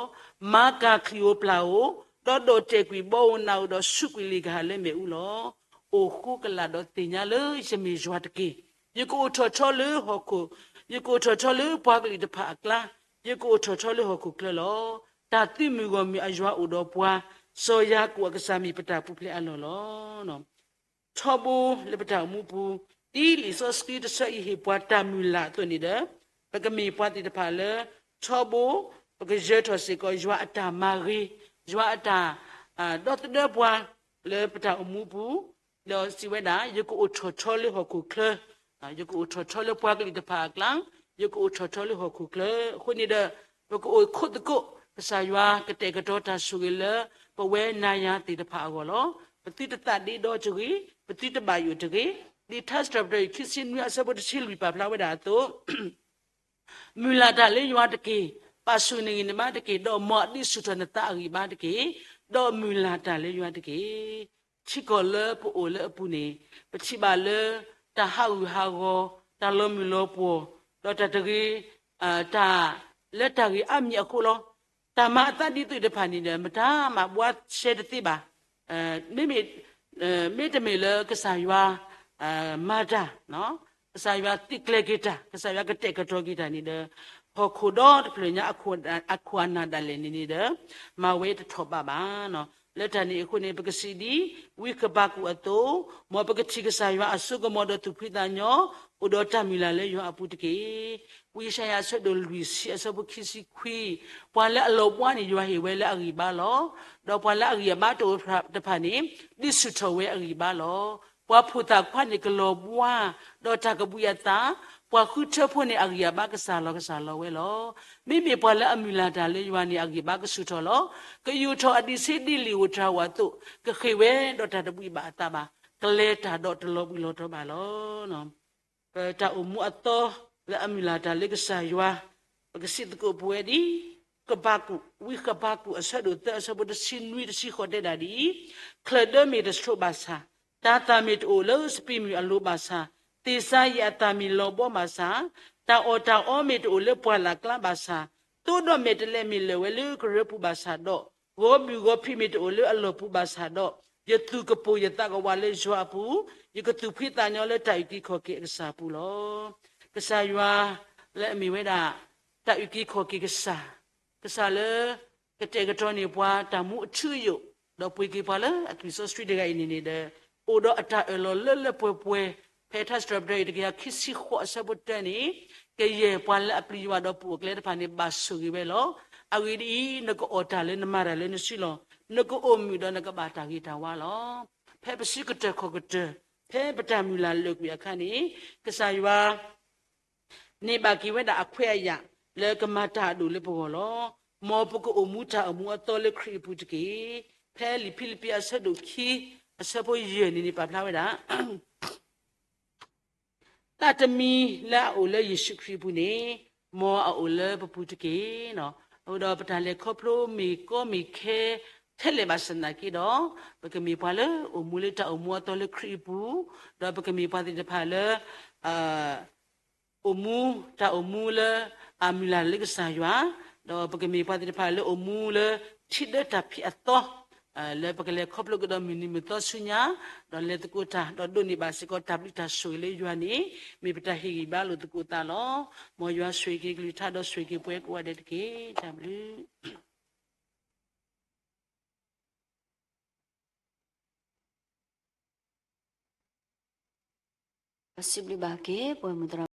မၤကၤချံၣ်ဧိၤပျၢ်ဧိၤ, ဒီးဒီၣ်တဲာ်ကွံာ်ဘီဧိၤနးဧိၤဒီးဆူးကွံာ်လံာ်ကဟၣ်လၢမ့ၣ်အူလီၤ. အိၣ်ဃိကလာ်ဒီးသ့ၣ်ညါလၢယမ့ၢ်ယွၤတက့ၢ်. ယကအိၣ်ထီၣ်ထီလၢဟီၣ်ခိၣ်, ယကအိၣ်ထီၣ်ထီလၢပှၤကလုာ်တဖၣ်အကျါ ယကအိၣ်ထီၣ်ထီလၢဟီၣ်ခိၣ်ချၢလီၤ. တၢ်သုးမုၢ်ဂီၢ်မုၢ်အယွၤအိၣ်ဒီးပှၤ, စီၤယၤကိာ်အကစၢ်မ့ၢ်ပတၢ်ပူၤဖျဲးအလီၢ်လီၤ. ထီဘိလၢပတၢ်အိၣ်မူပူၤ, ဒ်လံာ်စီဆှံတဆၢအံၤဟ့ၣ်ပှၤတၢ်မုၢ်လၢ်အသိးန့ၣ်ဒီး, ပကမ့ၢ်ပှၤသ့ၣ်တဖၣ်လၢ ထီဘိ ပကယၢၤထီၣ်စ့ၢ်ကီးယွၤအတၢ်မၤဂ့ၤ, ယွၤအတၢ် ဒီသဒၢပှၤ လၢပတၢ်အိၣ်မူပူၤ, ဒီးစံးဝဲဒၣ် ယကအိၣ်ထီၣ်ထီလၢဟီၣ်ခိၣ်ချၢ, ယကအိၣ်ထီၣ်ထီလၢပှၤကလုာ်တဖၣ်အကျါ, ယကအိၣ်ထီၣ်ထီလၢဟီၣ်ခိၣ်ချၢ. အဃိန့ၣ်ဒီး ပကအိၣ်ခိးသကိး ကစၢ်ယွၤကတဲာ်ကတီၤတၢ်ဆိၣ်ဂ့ၤလၢ ပဝဲနၤယၤသ့ၣ်တဖၣ်အဂီၢ်လီၤ. ပသုတသးဒ့ဒီတဂ့ၤ, ပသုတဘၣ်ယိၣ်တဂ့ၤ, ဒ်ထါစံးထီၣ်ပတြၢၤအံၤ ခံဆံနွံအဆၢဖိတဆံလွံၢ်ပာ်ဖျါဝဲဒၣ်အသိး မုၢ်လၢ်တၢ်လၢယွၤတက့ၢ်, ပာ်ဆူၣ်န့ၢ်ဂံၢ်န့ၢ်ဘါတက့ၢ်, ဒီးမ်အဒုးဆူၣ်ထီၣ်နသးအဂံၢ်ဘါတက့ၢ်, ဒီးမုၢ်လၢ်တၢ်လၢယွၤတက့ၢ်. ထံကီၢ်လၢပအိၣ်လၢအပူၤန့ၣ် ပထံၣ်ဘၣ်လၢ တၢ်ဟးဂူာ်ဟးဂီၤ, တၢ်လီၤမုၢ်လီၤပှီၢ်, ဒီးတၢ်တဂ့ၤ, တၢ်လၢတၢ်ဂ့ၤအါမံၤအဃိလီၤ. တၢ်မၤအသးဒ်သိးတဖၣ်န့ၣ်ဒီး မတၤမၤဘှါရှဲတသ့ဘၣ်. မ့မ့ၢ် မ့တမ့ၢ်လၢကစၢ်ယွၤ မၤတၢ်, ကစၢ်ယွၤသုးကျဲၤက့ၤတၢ်, ကစၢ်ယွၤကတဲာ်ကတီၤက့ၤတၢ်န့ၣ်ဒီး ဟီၣ်ခိၣ်ဒီတဖျၢၣ်ညါအခိၣ်အနၢ်ဒၣ်လဲာ်န့ၣ်န့ၣ်ဒီး မၤဝဲတထီၣ်ဘးဘၣ်. လၢတၢ်န့ၣ်အဃိန့ၣ် ပကစံးဒ် ဝံဃဘးကူာ်အသိး, မ်ပကထံၣ်ကစၢ်ယွၤအစိကမီၤဒီးသူၣ်ဖှံသးညီ, အိၣ်ဒီးတၢ်မုၢ်လၢ်လၢယွၤအပူၤတက့ၢ်. ဝံယၡါယၤအဆၢဒိၣ်လွံၢ်ဆံအဆၢဖိခံဆံခွံ, ပှၤလၢအလီၤဘှါန့ၣ် ယွၤဟ့ၣ်ဝဲလၢအဂံၢ်ဘါလီၤ. ဒီးပှၤလၢအဂံၢ်အဘါတအိၣ်တဖၣ်န့ၣ် ဒုးဆူၣ်ထီၣ်ဝဲအဂံၢ်ဘါလီၤ. ပှၤဖိသၣ်ခွါန့ၣ် ကလီၤဘှါ, ဒီးတၢ်ကဘှံးအသး, ပှၤဃုထၢဖိန့ၣ် အဂံၢ်အဘါကစၢ်လီၤကစၢ်လီၤဝဲလီၤ. မ့မ့ၢ်ပှၤလၢအမုၢ်လၢ်တၢ်လၢယွၤန့ၣ် အဂံၢ်ဘါကဆူၣ်ထီၣ်လီၤ. ကယူာ်ထီၣ်အဒံးဆှံဒ်လံာ်ဧိၤတြၤဧိၤအသိး, ကဃ့ၢ်ဝဲဒီးတၢ်တဘှံးဘၣ်အသးဘၣ်, ကလဲၤတၢ်ဒီးတလီၤဘှံးလီၤတီၤဘၣ်လီၤ. ပတၢ်အိၣ်မူအသီလၢအမုၢ်လၢ်တၢ်လၢကစၢ်ယွၤ, ပကစံးသကိးပဝဲဒ် ဃဘးကူာ်, ဝံဃဘးကူာ်အဆၢဒိၣ်သၢအဆၢဖိတဆံနွံတဆံဃိးတဲဒၣ်ဒ်အံၤ, ချၢၣ်ဒၢမ့ၢ်တဆှိးဘၣ်ဆၣ်, တၢ်သၣ်မ့ၢ်တအိၣ်လၢစပံးမုၢ်အလိၤဘၣ်ဆၣ်, သ့ၣ်စၤယံးအသၣ်မ့ၢ်လီၤဘှီဘၣ်ဆၣ်, တၢ်အီၣ်တၢ်အီမ့ၢ်တအိၣ်လၢပှၢ်လၢ်ကျါဘၣ်ဆၣ်, သိဒီးမဲာ်တဲးလဲးမ့ၢ်လၢာ်ဝဲလၢကရၢပူၤဘၣ်ဆၣ်ဒီး, ဂီၤမုၢ်ဂီၤဖံးမ့ၢ်တအိၣ်လၢအလီၢ်ပူၤဘၣ်ဆၣ်ဒီး, ယသူၣ်ကပိာ်ယသးကဝးလၢယွၤအပူၤ, ယကသူၣ်ဖှံသးညီလၢတၢ်အုၣ်က့ၤခီၣ်က့ၤအကစၢ်အပူၤလီၤ. ကစၢ်ယွၤလၢအမ့ၢ်ဝဲဒၣ် တၢ်အုၣ်က့ၤခီၣ်က့ၤကစၢ်, ကစၢ်လၢ ကတဲာ်ကတီၤန့ၢ်ပှၤတၢ်မူအထူအယိာ်, ဒီးပှ့ၤက့ၤပှၤလၢအသွံၣ်စီဆှံတဂၤအံၤန့ၣ်န့ၣ်ဒီး, အိၣ်ဒီးအတၢ်အၢၣ်လီၤလၢလၢပှဲၤပှဲၤ, ဖဲထါစံးထီၣ်ပတြၢၤအံၤတကယၤခံဆံဃိးအဆၢဖိတၢန့ၣ်, ကယဲၢ်ပှၤလၢအပျံၤယွၤဒီးပအိၣ်ကျဲတဖၣ်န့ၣ် ဘၣ်ဆိၣ်ဂ့ၤဝဲလီၤ. အဂ့ၢ်ဒ်အံၤ, နကအီၣ်တၢ်လၢနမၤတၢ်လၢနစုလီၢ်, နကအိၣ်မုာ်ဒီးနကဘၣ်တၢ်ဂ့ၤတၢ်ဝါလီၤ. ဖဲပစုကတၢၢ်ခီၣ်ကတၢၢ်, ဖဲပတၢ်မုၢ်လၢ်လၢာ်ကွံာ်အခါန့ၣ်, ကစၢ်ယွၤ န့ၢ်ဘၣ်က့ၤဝဲဒၣ်အခွဲးအယာ် လၢကမၤတၢ်အဒိၣ်လၢပဂီၢ်လီၤ. မ်ပကအိၣ်မူတၢ်အိၣ်မူအသီလၢခရံာ်အပူၤတက့ၢ်. ဖဲလံာ်ဖံလံးပံးအဆၢဒိၣ်ခံ အဆၢဖိယဲၢ်န့ၣ်န့ၣ် ပာ်ဖျါဝဲဒၣ် သးတမံၤလၢအအိၣ်လၢယ့ၣ်ၡူးခရံာ်အပူၤန့ၣ်, မ်အအိၣ်လၢပပူၤတက့ၢ်. အဃိဒီးပတၢ်လဲၤခီဖျိမ့ၢ်ကီမ့ၢ်ခဲ ထဲလဲၣ်ဘၣ်ဆၣ်သနာ်က့ဒီး, ပကမ့ၢ်ပှၤလၢအိၣ်မူလၢတၢ်အိၣ်မူအသီလၢခရံာ်အပူၤ, ဒီးပကမ့ၢ်ပှၤသ့ၣ်တဖၣ်လၢ အိၣ်မူ တၢ်အိၣ်မူလၢအမုၢ်လၢ်လၢကစၢ်ယွၤ, ဒီးပကမ့ၢ်ပှၤသ့ၣ်တဖၣ်လၢအိၣ်မူလၢထံဒၢတၢ်ဖံးအသီ, လၢပကလဲၤခီဖျိကဒီးမုၢ်နံၤမုၢ်သီဆူညါ, ဒီးလဲၤသကိးတၢ် ဒီးဒိးန့ၢ်ဘၣ်စ့ၢ်ကီးတၢ်ဘျုးတၢ်ဆိၣ်ဂ့ၤလၢယွၤန့ၣ်, မ့ၢ်ပတၢ်ဟ့ၣ်ဂံၢ်ဘါလိာ်သကိးသးလီၤ. မ်ယွၤဆိၣ်ဂ့ၤက့ၤကလုၢ်ကထါဒီးဆိၣ်ဂ့ၤက့ၤပှၤကိးဂၤဒဲးတက့ၢ်. တၢ်ဘျုး ပစံးဘျုးဘၣ်က့ၤ ပဝဲမုၢ်သရၣ်